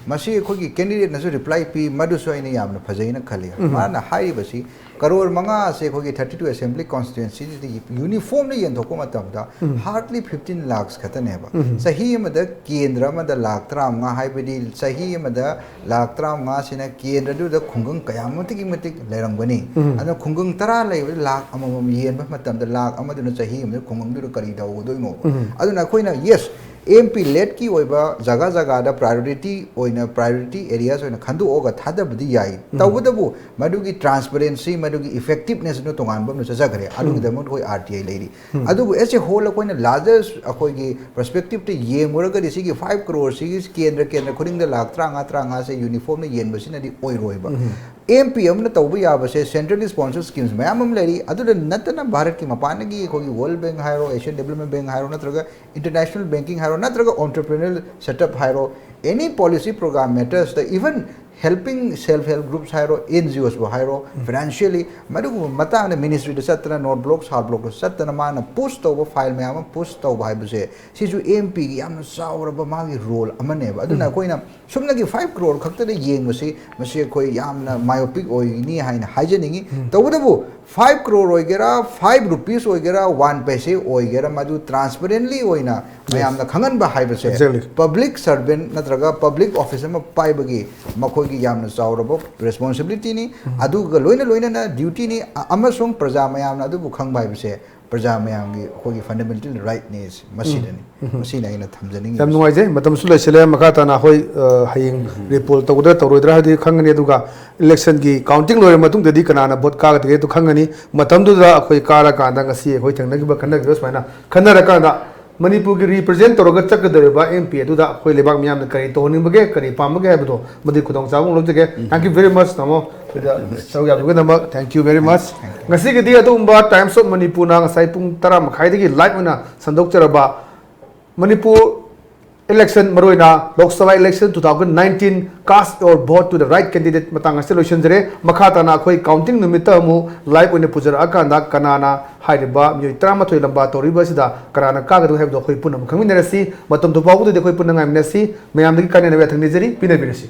ꯃꯁꯤ ꯑꯩꯈꯣꯏꯒꯤ ꯀꯦꯟꯗꯤꯗꯦꯠꯅꯁꯨ ꯔꯤꯄ꯭ꯂꯥꯏ ꯄꯤ, ꯃꯗꯨꯁꯨ ꯑꯩꯅ ꯌꯥꯝꯅ ꯐꯖꯩꯅ ꯈꯜꯂꯤ꯫ ꯃꯥꯅ ꯍꯥꯏꯔꯤꯕꯁꯤ ꯀꯔꯣꯔ ꯃꯉꯥ ꯑꯁꯦ ꯑꯩꯈꯣꯏꯒꯤ ꯊꯥꯔꯇꯤ ꯇꯨ ꯑꯦꯁꯦꯝꯕ꯭ꯂꯤ ꯀꯣꯟꯁꯇꯤꯇ꯭ꯋꯦꯟꯁꯤꯁꯤꯗ ꯌꯨꯅꯤꯐꯣꯝꯂꯤ ꯌꯦꯟꯊꯣꯛꯄ ꯃꯇꯝꯗ ꯍꯥꯔꯗꯂꯤ ꯐꯤꯐꯇꯤꯟ ꯂꯥꯛꯁ ꯈꯛꯇꯅꯦꯕ꯫ ꯆꯍꯤ ꯑꯃꯗ ꯀꯦꯟꯗ꯭ꯔ ꯑꯃꯗ ꯂꯥꯛ ꯇꯔꯥꯃꯉꯥ ꯍꯥꯏꯕꯗꯤ ꯆꯍꯤ ꯑꯃꯗ ꯂꯥꯛ ꯇꯔꯥꯃꯉꯥꯁꯤꯅ ꯀꯦꯟꯗ꯭ꯔꯗꯨꯗ ꯈꯨꯡꯒꯪ ꯀꯌꯥꯃꯇꯤꯛꯀꯤ ꯃꯇꯤꯛ ꯂꯩꯔꯝꯒꯅꯤ꯫ ꯑꯗꯨꯅ ꯈꯨꯡꯒꯪ ꯇꯔꯥ ꯂꯩꯕꯗ ꯂꯥꯛ ꯑꯃꯃꯝ ꯌꯦꯟꯕ ꯃꯇꯝꯗ ꯂꯥꯛ ꯑꯃꯗꯨꯅ ꯆꯍꯤ ꯑꯃꯗ ꯈꯨꯡꯒꯪꯗꯨꯗ ꯀꯔꯤ ꯇꯧꯒꯗꯣꯏꯅꯣꯕ? ꯑꯗꯨꯅ ꯑꯩꯈꯣꯏꯅ ꯌꯦꯁ, ꯑꯦꯝ ꯄꯤ ꯂꯦꯠꯀꯤ ꯑꯣꯏꯕ ꯖꯒꯥ ꯖꯒꯥꯗ ꯄ꯭ꯔꯥꯏꯌꯣꯔꯤꯇꯤ ꯑꯣꯏꯅ, ꯄ꯭ꯔꯥꯏꯌꯣꯔꯤꯇꯤ ꯑꯦꯔꯤꯌꯥꯁ ꯑꯣꯏꯅ ꯈꯟꯗꯣꯛꯑꯒ ꯊꯥꯗꯕꯗꯤ ꯌꯥꯏ꯫ ꯇꯧꯕꯇꯕꯨ ꯃꯗꯨꯒꯤ ꯇ꯭ꯔꯥꯟꯁꯄꯔꯦꯟꯁꯤ, ꯃꯗꯨꯒꯤ ꯏꯐꯦꯛꯇꯤꯞꯅꯦꯁꯅ ꯇꯣꯉꯥꯟꯕ ꯑꯃ ꯆꯠꯆꯈ꯭ꯔꯦ꯫ ꯑꯗꯨꯒꯤꯗꯃꯛ ꯑꯩꯈꯣꯏ ꯑꯥꯔ ꯇꯤ ꯑꯥꯏ ꯂꯩꯔꯤ꯫ ꯑꯗꯨꯕꯨ ꯑꯦꯁ ꯑꯦ ꯍꯣꯜ ꯑꯩꯈꯣꯏꯅ ꯂꯥꯔꯖꯦꯁ ꯑꯩꯈꯣꯏꯒꯤ ꯄꯔꯁꯄꯦꯛꯇꯤꯞꯇ ꯌꯦꯡꯉꯨꯔꯒꯗꯤ, ꯁꯤꯒꯤ ꯐꯥꯏꯚ ꯀ꯭ꯔꯣꯔꯁꯤꯒꯤ ꯀꯦꯟꯗ꯭ꯔ ꯀꯦꯟꯗ꯭ꯔ ꯈꯨꯗꯤꯡꯗ ꯂꯥꯛ ꯇꯔꯥꯃꯉꯥ ꯇꯔꯥꯃꯉꯥꯁꯦ ꯌꯨꯅꯤꯐꯣꯝꯅ ꯌꯦꯟꯕꯁꯤꯅꯗꯤ ꯑꯣꯏꯔꯣꯏꯕ꯫ ꯑꯦꯝ ꯄꯤ ꯑꯃꯅ ꯇꯧꯕ ꯌꯥꯕꯁꯦ ꯁꯦꯟꯇ꯭ꯔꯦꯜꯂꯤ ꯁ꯭ꯄꯣꯟꯁꯔ ꯁ꯭ꯀꯤꯝꯁ ꯃꯌꯥꯝ ꯑꯃ ꯂꯩꯔꯤ꯫ ꯑꯗꯨꯗ ꯅꯠꯇꯅ ꯚꯥꯔꯠꯀꯤ ꯃꯄꯥꯟꯗꯒꯤ ꯑꯩꯈꯣꯏꯒꯤ ꯋꯥꯔꯜ ꯕꯦꯡꯛ ꯍꯥꯏꯔꯣ, ꯑꯦꯁꯤꯌꯥꯟ ꯗꯦꯕꯂꯞꯃꯦꯟ ꯕꯦꯡꯛ ꯍꯥꯏꯔꯣ, ꯅꯠꯇ꯭ꯔꯒ ꯏꯟꯇꯔꯅꯦꯁꯅꯦꯜ ꯕꯦꯡꯀꯤꯡ ꯍꯥꯏꯔꯣ, ꯅꯠꯇ꯭ꯔꯒ ꯑꯣꯟꯇꯔꯄ꯭ꯔꯤꯅꯔ ꯁꯦꯠꯑꯞ ꯍꯥꯏꯔꯣ, ꯑꯦꯅꯤ ꯄꯣꯂꯤꯁꯤ ꯄ꯭ꯔꯣꯒ꯭ꯔꯥꯝ ꯃꯦꯇꯔꯁꯇ, even helping self help groups ꯍꯥꯏꯔꯣ, ꯑꯦꯟ ꯖꯤ ꯑꯣꯁꯄꯨ ꯍꯥꯏꯔꯣ, ꯐꯥꯏꯅꯥꯟꯁꯤꯌꯦꯜꯂꯤ ꯃꯗꯨꯒꯨꯝꯕ ꯃꯇꯥꯡꯗ ꯃꯤꯅꯤꯁꯇ꯭ꯔꯤꯗ ꯆꯠꯇꯅ, ꯅꯣꯔꯠ ꯕ꯭ꯂꯣꯛ ꯁꯥꯎꯠ ꯕ꯭ꯂꯣꯛꯇ ꯆꯠꯇꯅ ꯃꯥꯅ ꯄꯨꯁ ꯇꯧꯕ, ꯐꯥꯏꯜ ꯃꯌꯥꯝ ꯑꯃ ꯄꯨꯁ ꯇꯧꯕ ꯍꯥꯏꯕꯁꯦ, ꯁꯤꯁꯨ ꯑꯦꯝ ꯄꯤꯒꯤ ꯌꯥꯝꯅ ꯆꯥꯎꯔꯕ ꯃꯥꯒꯤ ꯔꯣꯜ ꯑꯃꯅꯦꯕ꯫ ꯑꯗꯨꯅ ꯑꯩꯈꯣꯏꯅ ꯁꯨꯞꯅꯒꯤ ꯐꯥꯏꯚ ꯀ꯭ꯔꯣꯔ ꯈꯛꯇꯗ ꯌꯦꯡꯕꯁꯤ, ꯃꯁꯤ ꯑꯩꯈꯣꯏ ꯌꯥꯝꯅ ꯃꯥꯏꯑꯣꯄꯤꯛ ꯑꯣꯏꯅꯤ ꯍꯥꯏꯅ ꯍꯥꯏꯖꯅꯤꯡꯉꯤ꯫ ꯇꯧꯕꯇꯕꯨ ꯐꯥꯏꯚ ꯀ꯭ꯔꯣꯔ ꯑꯣꯏꯒꯦꯔꯥ, ꯐꯥꯏꯚ ꯔꯨꯄꯤꯁ ꯑꯣꯏꯒꯦꯔꯥ, ꯋꯥꯟ ꯄꯩꯁꯦ ꯑꯣꯏꯒꯦꯔꯥ, ꯃꯗꯨ ꯇ꯭ꯔꯥꯟꯁꯄꯔꯦꯟꯂꯤ ꯑꯣꯏꯅ ꯃꯌꯥꯝꯅ ꯈꯪꯍꯟꯕ ꯍꯥꯏꯕꯁꯦ, Exactly. ꯄꯕ꯭ꯂꯤꯛ ꯁꯔꯚꯦꯟ ꯅꯠꯇ꯭ꯔꯒ ꯄꯕ꯭ꯂꯤꯛ ꯑꯣꯐꯤꯁ ꯑꯃ ꯄꯥꯏꯕꯒꯤ ꯃꯈꯣꯏꯒꯤ ꯌꯥꯝꯅ ꯆꯥꯎꯔꯕ ꯔꯦꯁꯄꯣꯟꯁꯤꯕꯤꯂꯤꯇꯤꯅꯤ꯫ ꯑꯗꯨꯒ ꯂꯣꯏꯅ ꯂꯣꯏꯅꯅ ꯗ꯭ꯌꯨꯇꯤꯅꯤ, ꯑ-, ꯑꯃꯁꯨꯡ ꯄ꯭ꯔꯖꯥ ꯃꯌꯥꯝꯅ ꯑꯗꯨꯕꯨ ꯈꯪꯕ ꯍꯥꯏꯕꯁꯦ ꯄ꯭ꯔꯖꯥ ꯃꯌꯥꯝꯒꯤ ꯑꯩꯈꯣꯏꯒꯤ ꯐꯟꯗꯥꯃꯦꯟꯇꯦꯜ ꯔꯥꯏꯠꯅꯤ꯫ ꯃꯁꯤꯗꯅꯤ, ꯃꯁꯤꯅ ꯑꯩꯅ ꯊꯝꯖꯅꯤꯡꯉꯤꯁꯦ꯫ ꯌꯥꯝ ꯅꯨꯡꯉꯥꯏꯖꯩ꯫ ꯃꯇꯝꯁꯨ ꯂꯣꯏꯁꯤꯜꯂꯦ꯫ ꯃꯈꯥ ꯇꯥꯅ ꯑꯩꯈꯣꯏ, ꯑ, ꯍꯌꯦꯡ ꯔꯤꯄꯣꯔꯠ ꯇꯧꯒꯗ꯭ꯔꯥ ꯇꯧꯔꯣꯏꯗ꯭ꯔꯥ ꯍꯥꯏꯗꯤ ꯈꯪꯒꯅꯤ, ꯑꯗꯨꯒ ꯏꯂꯦꯛꯁꯟꯒꯤ ꯀꯥꯎꯟꯇꯤꯡ ꯂꯣꯏꯔꯕ ꯃꯇꯨꯡꯗꯗꯤ ꯀꯅꯥꯅ ꯚꯣꯠ ꯀꯥꯒꯗꯒꯦ ꯑꯗꯨ ꯈꯪꯒꯅꯤ꯫ ꯃꯇꯝꯗꯨꯗ ꯑꯩꯈꯣꯏ ꯀꯥꯔꯀꯥꯟꯗ ꯉꯁꯤ ꯑꯩꯈꯣꯏ ꯊꯦꯡꯅꯈꯤꯕ, ꯈꯟꯅꯈꯤꯕ ꯁꯨꯃꯥꯏꯅ ꯈꯟꯅꯔꯀꯥꯟꯗ ꯃꯅꯤꯄꯨꯔꯒꯤ ꯔꯤꯄ꯭ꯔꯖꯦꯟ ꯇꯧꯔꯒ ꯆꯠꯀꯗꯧꯔꯤꯕ ꯑꯦꯝ ꯄꯤ ꯑꯗꯨꯗ ꯑꯩꯈꯣꯏ ꯂꯩꯕꯥꯛ ꯃꯤꯌꯥꯝꯅ ꯀꯔꯤ ꯇꯧꯍꯟꯅꯤꯡꯕꯒꯦ, ꯀꯔꯤ ꯄꯥꯝꯕꯒꯦ ꯍꯥꯏꯕꯗꯣ ꯃꯗꯨꯒꯤ ꯈꯨꯗꯣꯡꯆꯥꯕ ꯑꯃ ꯂꯧꯖꯒꯦ꯫ Thank you very much, ꯇꯥꯃꯣ꯫ ꯁꯤꯗ ꯁꯔꯨꯛ ꯌꯥꯕꯤꯕꯒꯤꯗꯃꯛ thank you very much. Thank you. ꯉꯁꯤꯒꯤꯗꯤ ꯑꯗꯨꯒꯨꯝꯕ Times of ꯃꯅꯤꯄꯨꯔꯅ ꯉꯁꯥꯏ ꯄꯨꯡ ꯇꯔꯥ ꯃꯈꯥꯏꯗꯒꯤ ꯂꯥꯏꯚ ꯑꯣꯏꯅ ꯁꯟꯗꯣꯛꯆꯔꯕ ꯃꯅꯤꯄꯨꯔ ꯏꯂꯦꯛꯁꯟ, ꯃꯔꯨꯑꯣꯏꯅ Lok Sabha election two thousand nineteen, cast your vote to the right candidate ꯃꯇꯥꯡ ꯑꯁꯤꯗ ꯂꯣꯏꯁꯤꯟꯖꯔꯦ꯫ ꯃꯈꯥ ꯇꯥꯅ ꯑꯩꯈꯣꯏ ꯀꯥꯎꯟꯇꯤꯡ ꯅꯨꯃꯤꯠꯇ ꯑꯃꯨꯛ ꯂꯥꯏꯚ ꯑꯣꯏꯅ ꯄꯨꯖꯔꯛꯑꯀꯥꯟꯗ ꯀꯅꯥꯅ ꯍꯥꯏꯔꯤꯕ ꯃꯤꯑꯣꯏ ꯇꯔꯥꯃꯥꯊꯣꯏ ꯂꯝꯕꯥ ꯇꯧꯔꯤꯕ ꯑꯁꯤꯗ ꯀꯅꯥꯅ ꯀꯥꯒꯗꯕ ꯍꯥꯏꯕꯗꯣ ꯑꯩꯈꯣꯏ ꯄꯨꯟꯅ ꯑꯃꯨꯛ ꯈꯪꯃꯤꯟꯅꯔꯁꯤ꯫ ꯃꯇꯝꯗꯨ ꯐꯥꯎꯕꯗꯗꯤ ꯑꯩꯈꯣꯏ ꯄꯨꯟꯅ ꯉꯥꯏꯃꯤꯟꯅꯁꯤ꯫ ꯃꯌꯥꯝꯗꯒꯤ ꯀꯥꯏꯅꯅꯕ ꯌꯥꯊꯪ ꯅꯤꯖꯔꯤ, ꯄꯤꯅꯕꯤꯔꯁꯤ꯫